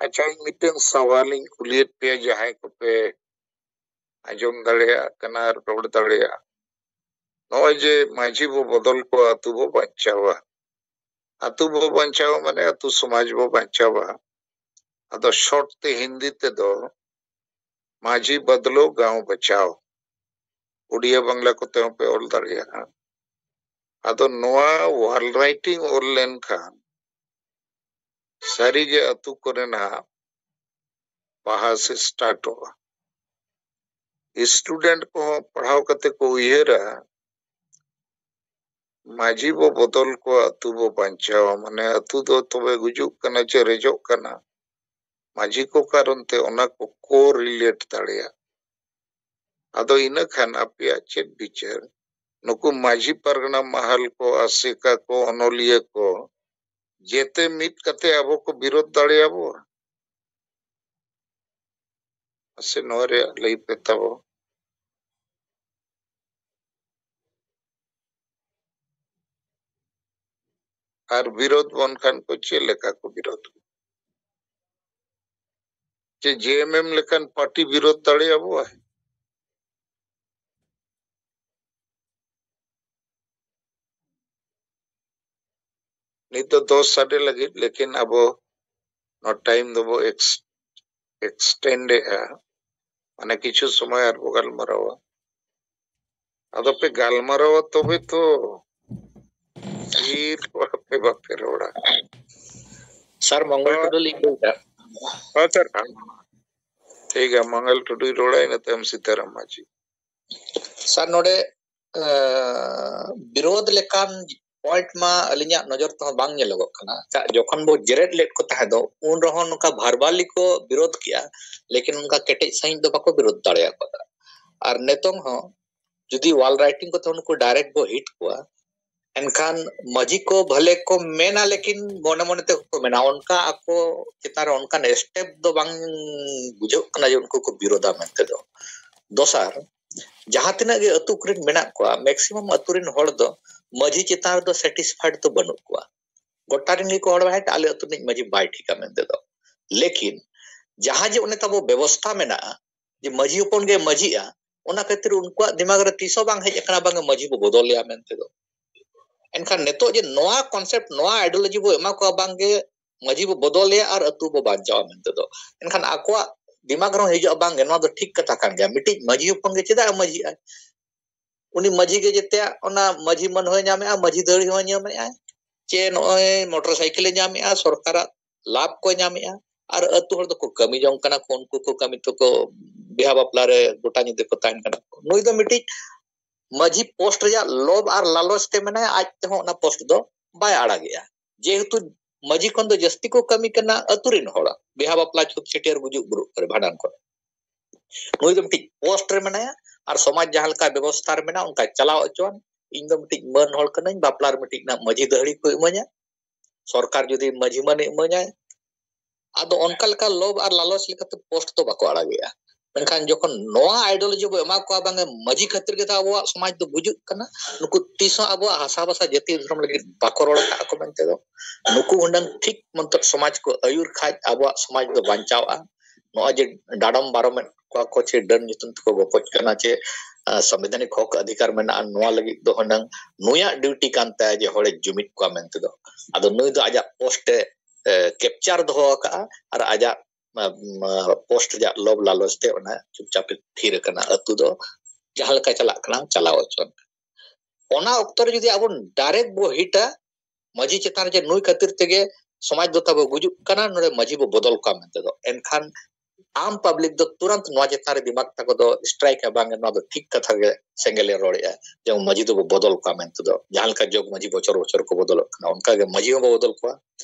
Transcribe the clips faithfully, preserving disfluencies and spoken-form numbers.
ᱟᱪᱪᱷᱟ, ᱤᱧ ᱢᱤᱫᱴᱮᱱ ᱥᱟᱣᱟᱞ ᱤᱧ ᱠᱩᱞᱤᱭᱮᱫ ᱯᱮᱭᱟ, ᱡᱟᱦᱟᱸᱭ ᱠᱚᱯᱮ ᱟᱸᱡᱚᱢ ᱫᱟᱲᱮᱭᱟᱜ ᱠᱟᱱᱟ ᱟᱨ ᱨᱚᱲ ᱫᱟᱲᱮᱭᱟᱜᱼᱟ᱾ ᱱᱚᱜᱼᱚᱭ ᱡᱮ ᱢᱟᱹᱡᱷᱤ ᱵᱚ ᱵᱚᱫᱚᱞ ᱠᱚᱣᱟ, ᱟᱹᱛᱩ ᱵᱚ ᱵᱟᱧᱪᱟᱣᱟ᱾ ᱟᱹᱛᱩ ᱵᱚ ᱵᱟᱧᱪᱟᱣᱟ ᱢᱟᱱᱮ ᱟᱹᱛᱩ ᱥᱚᱢᱟᱡᱽ ᱵᱚ ᱵᱟᱧᱪᱟᱣᱟ᱾ ᱟᱫᱚ ᱥᱚᱨᱴ ᱛᱮ ᱦᱤᱱᱫᱤ ᱛᱮᱫᱚ ᱢᱟᱹᱡᱷᱤ ᱵᱚᱫᱞᱚ ᱜᱟᱶ ᱵᱟᱪᱟᱣ, ᱩᱰᱤᱭᱟ ᱵᱟᱝᱞᱟ ᱠᱚᱛᱮ ᱦᱚᱸᱯᱮ ᱚᱞ ᱫᱟᱲᱮᱭᱟᱜᱼᱟ᱾ ᱟᱫᱚ ᱱᱚᱣᱟ ᱣᱟᱞ ᱨᱟᱭᱴᱤᱝ ᱚᱞ ᱞᱮᱱᱠᱷᱟᱱ ᱥᱟᱹᱨᱤᱜᱮ ᱟᱹᱛᱩ ᱠᱚᱨᱮᱱᱟᱜ ᱵᱟᱦᱟ ᱥᱮ ᱥᱴᱟᱨᱴᱚᱜᱼᱟ᱾ ᱥᱴᱩᱰᱮᱱᱴ ᱠᱚᱦᱚᱸ ᱯᱟᱲᱦᱟᱣ ᱠᱟᱛᱮ ᱠᱚ ᱩᱭᱦᱟᱹᱨᱟ, ᱢᱟᱹᱡᱷᱤ ᱵᱚ ᱵᱚᱫᱚᱞ ᱠᱚᱣᱟ, ᱟᱹᱛᱩ ᱵᱚ ᱵᱟᱧᱪᱟᱣᱟ, ᱢᱟᱱᱮ ᱟᱹᱛᱩ ᱫᱚ ᱛᱚᱵᱮ ᱜᱩᱡᱩᱜ ᱠᱟᱱᱟ ᱪᱮ ᱨᱮᱡᱚᱜ ᱠᱟᱱᱟ, ᱢᱟᱹᱡᱷᱤ ᱠᱚ ᱠᱟᱨᱚᱱ ᱛᱮ ᱚᱱᱟ ᱠᱚ ᱠᱳ ᱨᱤᱞᱮᱴ ᱫᱟᱲᱮᱭᱟᱜ᱾ ᱟᱫᱚ ᱤᱱᱟᱹ ᱠᱷᱟᱱ ᱟᱯᱮᱭᱟᱜ ᱪᱮᱫ ᱵᱤᱪᱟᱹᱨ? ᱱᱩᱠᱩ ᱢᱟᱹᱡᱷᱤ ᱯᱟᱨᱜᱟᱱᱟ ᱢᱟᱦᱟᱞ ᱠᱚ, ᱟᱥᱮᱠᱟ ᱠᱚ, ᱚᱱᱚᱞᱤᱭᱟᱹ ᱠᱚ, ᱡᱮᱛᱮ ᱢᱤᱫ ᱠᱟᱛᱮ ᱟᱵᱚ ᱠᱚ ᱵᱤᱨᱳᱫ ᱫᱟᱲᱮᱭᱟᱵᱚᱣᱟ? ᱢᱟᱥᱮ ᱱᱚᱣᱟ ᱨᱮᱭᱟᱜ ᱞᱟᱹᱭ ᱯᱮ ᱛᱟᱵᱚ᱾ ᱟᱨ ᱵᱤᱨᱳᱫ ᱵᱚᱱ ᱠᱷᱟᱱ ᱠᱚ ᱪᱮᱫ ᱞᱮᱠᱟ ᱠᱚ ᱵᱤᱨᱳᱫ? ᱪᱮ ᱡᱮ ᱮᱢ ᱮᱢ ᱞᱮᱠᱟᱱ ᱯᱟᱨᱴᱤ ᱵᱤᱨᱳᱫ ᱫᱟᱲᱮᱭᱟᱵᱚᱣᱟᱭ? ᱱᱤᱛ ᱫᱚ ᱫᱚᱥ ᱥᱟᱰᱮ ᱞᱟᱹᱜᱤᱫ, ᱞᱮᱠᱤᱱ ᱟᱵᱚ ᱱᱚᱣᱟ ᱴᱟᱭᱤᱢ ᱫᱚᱵᱚ ᱮᱠᱥ-, ᱮᱠᱥᱴᱮᱱᱰ ᱮᱜᱼᱟ, ᱢᱟᱱᱮ ᱠᱤᱪᱷᱩ ᱥᱚᱢᱚᱭ ᱟᱨᱵᱚ ᱜᱟᱞᱢᱟᱨᱟᱣᱟ᱾ ᱟᱫᱚ ᱯᱮ ᱜᱟᱞᱢᱟᱨᱟᱣᱟ ᱛᱚᱵᱮ ᱛᱚ, ᱛᱤᱨ ᱠᱚ ᱟᱯᱮ ᱵᱟᱯᱮ ᱨᱚᱲᱟ᱾ ᱥᱟᱨ, ᱢᱚᱝᱜᱚᱞ ᱴᱩᱰᱩ ᱞᱤᱧ ᱞᱟᱹᱭᱫᱟ᱾ ᱦᱳᱭ ᱥᱟᱨ᱾ ᱴᱷᱤᱠ ᱜᱮᱭᱟ, ᱢᱚᱝᱜᱚᱞ ᱴᱩᱰᱩᱭ ᱨᱚᱲᱟ, ᱤᱱᱟᱹ ᱛᱟᱭᱚᱢ ᱥᱤᱛᱟᱨᱟᱢ ᱢᱟᱹᱡᱷᱤ᱾ ᱥᱟᱨ, ᱱᱚᱰᱮ ᱟᱸ, ᱵᱤᱨᱳᱫ ᱞᱮᱠᱟᱱ ᱯᱚᱭᱮᱱᱴ ᱢᱟ ᱟᱹᱞᱤᱧᱟᱜ ᱱᱚᱡᱚᱨ ᱛᱮᱦᱚᱸ ᱵᱟᱝ ᱧᱮᱞᱚᱜᱚᱜ ᱠᱟᱱᱟ᱾ ᱪᱟᱜ, ᱡᱚᱠᱷᱚᱱ ᱵᱚ ᱡᱮᱨᱮᱫ ᱞᱮᱫ ᱠᱚ ᱛᱟᱦᱮᱸ ᱫᱚ, ᱩᱱ ᱨᱮᱦᱚᱸ ᱱᱚᱝᱠᱟ ᱵᱷᱟᱨᱵᱟᱞᱤ ᱠᱚ ᱵᱤᱨᱳᱫ ᱠᱮᱜᱼᱟ, ᱞᱮᱠᱤᱱ ᱚᱱᱠᱟ ᱠᱮᱴᱮᱡ ᱥᱟᱺᱦᱤᱡ ᱫᱚ ᱵᱟᱠᱚ ᱵᱤᱨᱳᱫ ᱫᱟᱲᱮ ᱟᱠᱟᱫᱟ᱾ ᱟᱨ ᱱᱤᱛᱚᱝ ᱦᱚᱸ ᱡᱩᱫᱤ ᱣᱟᱞ ᱨᱟᱭᱴᱤᱝ ᱠᱚᱛᱮ ᱩᱱᱠᱩ ᱰᱟᱭᱨᱮᱠᱴ ᱵᱚ ᱦᱤᱴ ᱠᱚᱣᱟ, ᱮᱱᱠᱷᱟᱱ ᱢᱟᱹᱡᱷᱤ ᱠᱚ ᱵᱷᱟᱞᱮ ᱠᱚ ᱢᱮᱱᱟ, ᱞᱮᱠᱤᱱ ᱢᱚᱱᱮ ᱢᱚᱱᱮ ᱛᱮ ᱠᱚ ᱢᱮᱱᱟ, ᱚᱱᱠᱟ ᱟᱠᱚ ᱪᱮᱛᱟᱱ ᱨᱮ ᱚᱱᱠᱟᱱ ᱥᱴᱮᱯ ᱫᱚ ᱵᱟᱝ ᱵᱩᱡᱷᱟᱹᱜ ᱠᱟᱱᱟ ᱡᱮ ᱩᱱᱠᱩ ᱠᱚ ᱵᱤᱨᱳᱫᱟ ᱢᱮᱱᱛᱮ ᱫᱚ᱾ ᱫᱚᱥᱟᱨ, ᱡᱟᱦᱟᱸ ᱛᱤᱱᱟᱹᱜ ᱜᱮ ᱟᱹᱛᱩ ᱠᱚᱨᱮᱱ ᱢᱮᱱᱟᱜ ᱠᱚᱣᱟ, ᱢᱮᱠᱥᱤᱢᱟᱢ ᱟᱹᱛᱩ ᱨᱮᱱ ᱦᱚᱲ ᱫᱚ ᱢᱟᱹᱡᱷᱤ ᱪᱮᱛᱟᱱ ᱨᱮᱫᱚ ᱥᱮᱴᱤᱥᱯᱷᱟᱭᱰ ᱫᱚ ᱵᱟᱹᱱᱩᱜ ᱠᱚᱣᱟ᱾ ᱜᱚᱴᱟ ᱨᱮᱱ ᱜᱮᱠᱚ ᱦᱚᱲ ᱵᱟᱲᱟᱭᱟ, ᱟᱞᱮ ᱟᱹᱛᱩ ᱨᱤᱱᱤᱡ ᱢᱟᱹᱡᱷᱤ ᱵᱟᱭ ᱴᱷᱤᱠᱟ ᱢᱮᱱᱛᱮ ᱫᱚ᱾ ᱞᱮᱠᱤᱱ ᱡᱟᱦᱟᱸ ᱡᱮ ᱚᱱᱮ ᱛᱟᱵᱚ ᱵᱮᱵᱚᱥᱛᱷᱟ ᱢᱮᱱᱟᱜᱼᱟ, ᱡᱮ ᱢᱟᱹᱡᱷᱤ ᱦᱚᱯᱚᱱ ᱜᱮ ᱢᱟᱹᱡᱷᱤᱜᱼᱟ, ᱚᱱᱟ ᱠᱷᱟᱹᱛᱤᱨ ᱩᱱᱠᱩᱣᱟᱜ ᱫᱤᱢᱟᱜᱽ ᱨᱮ ᱛᱤᱥ ᱦᱚᱸ ᱵᱟᱝ ᱦᱮᱡ ᱟᱠᱟᱱᱟ ᱵᱟᱝ ᱢᱟᱹᱡᱷᱤ ᱵᱚ ᱵᱚᱫᱚᱞᱮᱭᱟ ᱢᱮᱱᱛᱮ ᱫᱚ᱾ ᱮᱱᱠᱷᱟᱱ ᱱᱤᱛᱚᱜ ᱡᱮ ᱱᱚᱣᱟ concept, ᱱᱚᱣᱟ ideology ᱵᱚ ᱮᱢᱟ ᱠᱚᱣᱟ ᱵᱟᱝ ᱜᱮ ᱢᱟᱹᱡᱷᱤ ᱵᱚ ᱵᱚᱫᱚᱞᱮᱭᱟ ᱟᱨ ᱟᱹᱛᱩ ᱵᱚ ᱵᱟᱧᱪᱟᱣᱟ ᱢᱮᱱᱛᱮ ᱫᱚ, ᱮᱱᱠᱷᱟᱱ ᱟᱠᱚᱣᱟᱜ ᱫᱤᱢᱟᱜᱽ ᱨᱮᱦᱚᱸ ᱦᱤᱡᱩᱜᱼᱟ ᱵᱟᱝ ᱜᱮ ᱱᱚᱣᱟ ᱫᱚ ᱴᱷᱤᱠ ᱠᱟᱛᱷᱟ ᱠᱟᱱ ᱜᱮᱭᱟ᱾ ᱢᱤᱫᱴᱤᱡ ᱢᱟᱹᱡᱷᱤ ᱦᱚᱯᱚᱱ ᱜᱮ ᱪᱮᱫᱟᱜ ᱮ ᱢᱟᱹᱡᱷᱤᱜᱼᱟ? ᱩᱱᱤ ᱢᱟᱹᱡᱷᱤ ᱜᱮ ᱡᱮᱛᱮᱭᱟᱜ ᱚᱱᱟ ᱢᱟᱹᱡᱷᱤ ᱢᱟᱹᱱ ᱦᱚᱸᱭ ᱧᱟᱢᱮᱜᱼᱟ, ᱢᱟᱹᱡᱷᱤ ᱫᱟᱹᱲᱤ ᱦᱚᱸᱭ ᱧᱟᱢᱮᱜᱼᱟ, ᱪᱮ ᱱᱚᱜᱼᱚᱭ ᱢᱚᱴᱚᱨ ᱥᱟᱭᱠᱮᱞᱮ ᱧᱟᱢᱮᱜᱼᱟ, ᱥᱚᱨᱠᱟᱨᱟᱜ ᱞᱟᱵᱷ ᱠᱚᱭ ᱧᱟᱢᱮᱜᱼᱟ, ᱟᱨ ᱟᱹᱛᱩ ᱦᱚᱲ ᱫᱚᱠᱚ ᱠᱟᱹᱢᱤ ᱡᱚᱝ ᱠᱟᱱᱟ ᱠᱚ, ᱩᱱᱠᱩ ᱠᱚ ᱠᱟᱹᱢᱤ ᱛᱮᱠᱚ ᱵᱤᱦᱟ ᱵᱟᱯᱞᱟ ᱨᱮ ᱜᱚᱴᱟ ᱧᱤᱫᱟᱹ ᱠᱚ ᱛᱟᱦᱮᱱ ᱠᱟᱱᱟ᱾ ᱱᱩᱭ ᱫᱚ ᱢᱤᱫᱴᱤᱡ ᱢᱟᱹᱡᱷᱤ ᱯᱳᱥᱴ ᱨᱮᱭᱟᱜ ᱞᱳᱵᱷ ᱟᱨ ᱞᱟᱞᱚᱪ ᱛᱮ ᱢᱮᱱᱟᱭᱟ, ᱟᱡ ᱛᱮᱦᱚᱸ ᱚᱱᱟ ᱯᱳᱥᱴ ᱫᱚ ᱵᱟᱭ ᱟᱲᱟᱜᱮᱜᱼᱟ᱾ ᱡᱮᱦᱮᱛᱩ ᱢᱟᱹᱡᱷᱤ ᱠᱷᱚᱱ ᱫᱚ ᱡᱟᱹᱥᱛᱤ ᱠᱚ ᱠᱟᱹᱢᱤ ᱠᱟᱱᱟ ᱟᱹᱛᱩ ᱨᱮᱱ ᱦᱚᱲ, ᱵᱤᱦᱟ ᱵᱟᱯᱞᱟ, ᱪᱷᱩᱛ ᱪᱷᱟᱹᱴᱭᱟᱹᱨ, ᱜᱩᱡᱩᱜ ᱵᱩᱨᱩᱜ ᱠᱚᱨᱮ, ᱵᱷᱟᱸᱰᱟᱱ ᱠᱚᱨᱮ᱾ ᱱᱩᱭ ᱫᱚ ᱢᱤᱫᱴᱤᱡ ᱯᱳᱥᱴ ᱨᱮ ᱢᱮᱱᱟᱭᱟ ᱟᱨ ᱥᱚᱢᱟᱡᱽ ᱡᱟᱦᱟᱸ ᱞᱮᱠᱟ ᱵᱮᱵᱚᱥᱛᱷᱟ ᱨᱮ ᱢᱮᱱᱟᱜᱼᱟ ᱚᱱᱠᱟᱭ ᱪᱟᱞᱟᱣ ᱦᱚᱪᱚᱣᱟᱱ᱾ ᱤᱧ ᱫᱚ ᱢᱤᱫᱴᱤᱡ ᱢᱟᱹᱱ ᱦᱚᱲ ᱠᱟᱹᱱᱟᱹᱧ, ᱵᱟᱯᱞᱟ ᱨᱮ ᱢᱤᱫᱴᱤᱡ ᱱᱟᱜ ᱢᱟᱹᱡᱷᱤ ᱫᱟᱹᱦᱲᱤ ᱠᱚ ᱤᱢᱟᱹᱧᱟ, ᱥᱚᱨᱠᱟᱨ ᱡᱩᱫᱤ ᱢᱟᱹᱡᱷᱤ ᱢᱟᱹᱱ ᱤᱢᱟᱹᱧᱟᱭ, ᱟᱫᱚ ᱚᱱᱠᱟ ᱞᱮᱠᱟ ᱞᱳᱵᱷ ᱟᱨ ᱞᱟᱞᱚᱪ ᱞᱮᱠᱟᱛᱮ ᱯᱳᱥᱴ ᱫᱚ ᱵᱟᱠᱚ ᱟᱲᱟᱜᱮᱜᱼᱟ᱾ ᱢᱮᱱᱠᱷᱟᱱ ᱡᱚᱠᱷᱚᱱ ᱱᱚᱣᱟ ideology ᱵᱚ ᱮᱢᱟ ᱠᱚᱣᱟ ᱵᱟᱝ ᱢᱟᱹᱡᱷᱤ ᱠᱷᱟᱹᱛᱤᱨ ᱜᱮ ᱛᱚ ᱟᱵᱚᱣᱟᱜ ᱥᱚᱢᱟᱡᱽ ᱫᱚ ᱜᱩᱡᱩᱜ ᱠᱟᱱᱟ, ᱱᱩᱠᱩ ᱛᱤᱥ ᱦᱚᱸ ᱟᱵᱚᱣᱟᱜ ᱦᱟᱥᱟ ᱵᱷᱟᱥᱟ ᱡᱟᱹᱛᱤ ᱫᱷᱚᱨᱚᱢ ᱞᱟᱹᱜᱤᱫ ᱵᱟᱠᱚ ᱨᱚᱲ ᱟᱠᱟᱫ ᱠᱚ ᱢᱮᱱᱛᱮ ᱫᱚ, ᱱᱩᱠᱩ ᱦᱩᱱᱟᱹᱝ ᱴᱷᱤᱠ ᱢᱚᱛᱚ ᱥᱚᱢᱟᱡᱽ ᱠᱚ ᱟᱹᱭᱩᱨ ᱠᱷᱟᱡ ᱟᱵᱚᱣᱟᱜ ᱥᱚᱢᱟᱡᱽ ᱫᱚ ᱵᱟᱧᱪᱟᱣᱜᱼᱟ᱾ ᱱᱚᱜᱼᱚᱭ ᱡᱮ ᱰᱟᱰᱚᱢ ᱵᱟᱨᱚᱢᱮᱫ ᱠᱚᱣᱟ ᱠᱚ ᱪᱮ ᱰᱟᱹᱱ ᱧᱩᱛᱩᱢ ᱛᱮᱠᱚ ᱜᱚᱯᱚᱡ ᱠᱟᱱᱟ ᱪᱮ, ᱟᱸ, ᱥᱚᱝᱵᱤᱫᱷᱟᱱᱤᱠ ᱦᱚᱠ ᱚᱫᱷᱤᱠᱟᱨ ᱢᱮᱱᱟᱜᱼᱟ, ᱱᱚᱣᱟ ᱞᱟᱹᱜᱤᱫ ᱫᱚ ᱦᱩᱱᱟᱹᱝ ᱱᱩᱭᱟᱜ ᱰᱤᱭᱩᱴᱤ ᱠᱟᱱ ᱛᱟᱭᱟ ᱡᱮ ᱦᱚᱲᱮ ᱡᱩᱢᱤᱫ ᱠᱚᱣᱟ ᱢᱮᱱᱛᱮ ᱫᱚ᱾ ᱟᱫᱚ ᱱᱩᱭ ᱫᱚ ᱟᱡᱟᱜ ᱯᱳᱥᱴ ᱮ, ᱮ, ᱠᱮᱯᱪᱟᱨ ᱫᱚᱦᱚ ᱟᱠᱟᱫᱼᱟ ᱟᱨ ᱟᱡᱟᱜ, ᱟᱸ, ᱟᱸ, ᱯᱳᱥᱴ ᱨᱮᱭᱟᱜ ᱞᱳᱵᱷ ᱞᱟᱞᱚᱪ ᱛᱮ ᱚᱱᱟ ᱪᱩᱯᱪᱟᱯ ᱮ ᱛᱷᱤᱨ ᱟᱠᱟᱱᱟ᱾ ᱟᱹᱛᱩ ᱫᱚ ᱡᱟᱦᱟᱸ ᱞᱮᱠᱟ ᱪᱟᱞᱟᱜ ᱠᱟᱱᱟ ᱪᱟᱞᱟᱣ ᱦᱚᱪᱚᱱ᱾ ᱚᱱᱟ ᱚᱠᱛᱚ ᱨᱮ ᱡᱩᱫᱤ ᱟᱵᱚ direct ᱵᱚ ᱦᱤᱴᱟ ᱢᱟᱹᱡᱷᱤ ᱪᱮᱛᱟᱱ ᱨᱮ ᱡᱮ ᱱᱩᱭ ᱠᱷᱟᱹᱛᱤᱨ ᱛᱮᱜᱮ ᱥᱚᱢᱟᱡᱽ ᱫᱚ ᱛᱟᱵᱚ ᱜᱩᱡᱩᱜ ᱠᱟᱱᱟ, ᱱᱚᱰᱮ ᱢᱟᱹᱡᱷᱤ ᱵᱚ ᱵᱚᱫᱚᱞ ᱠᱚᱣᱟ ᱢᱮᱱᱛᱮ ᱫᱚ, ᱮᱱᱠᱷᱟᱱ ᱟᱢ ᱯᱟᱵᱽᱞᱤᱠ ᱫᱚ ᱛᱩᱨᱟᱱᱛ ᱱᱚᱣᱟ ᱪᱮᱛᱟᱱ ᱨᱮ ᱫᱤᱢᱟᱜᱽ ᱛᱟᱠᱚ ᱫᱚ ᱥᱴᱨᱟᱭᱤᱠᱟ, ᱵᱟᱝ ᱱᱚᱣᱟ ᱫᱚ ᱴᱷᱤᱠ ᱠᱟᱛᱷᱟ ᱜᱮ ᱥᱮᱸᱜᱮᱞᱮ ᱨᱚᱲᱮᱜᱼᱟ, ᱡᱮᱢᱚᱱ ᱢᱟᱹᱡᱷᱤ ᱫᱚᱵᱚ ᱵᱚᱫᱚᱞ ᱠᱚᱣᱟ ᱢᱮᱱᱛᱮ ᱫᱚ᱾ ᱡᱟᱦᱟᱸ ᱞᱮᱠᱟ ᱡᱚᱜᱽ ᱢᱟᱹᱡᱷᱤ ᱵᱚᱪᱷᱚᱨ ᱵᱚᱪᱷᱚᱨ ᱠᱚ ᱵᱚᱫᱚᱞᱚᱜ ᱠᱟᱱᱟ, ᱚᱱᱠᱟ ᱜᱮ ᱢᱟᱹᱡᱷᱤ ᱦᱚᱸᱵᱚ ᱵᱚᱫᱚᱞ ᱠᱚᱣᱟ᱾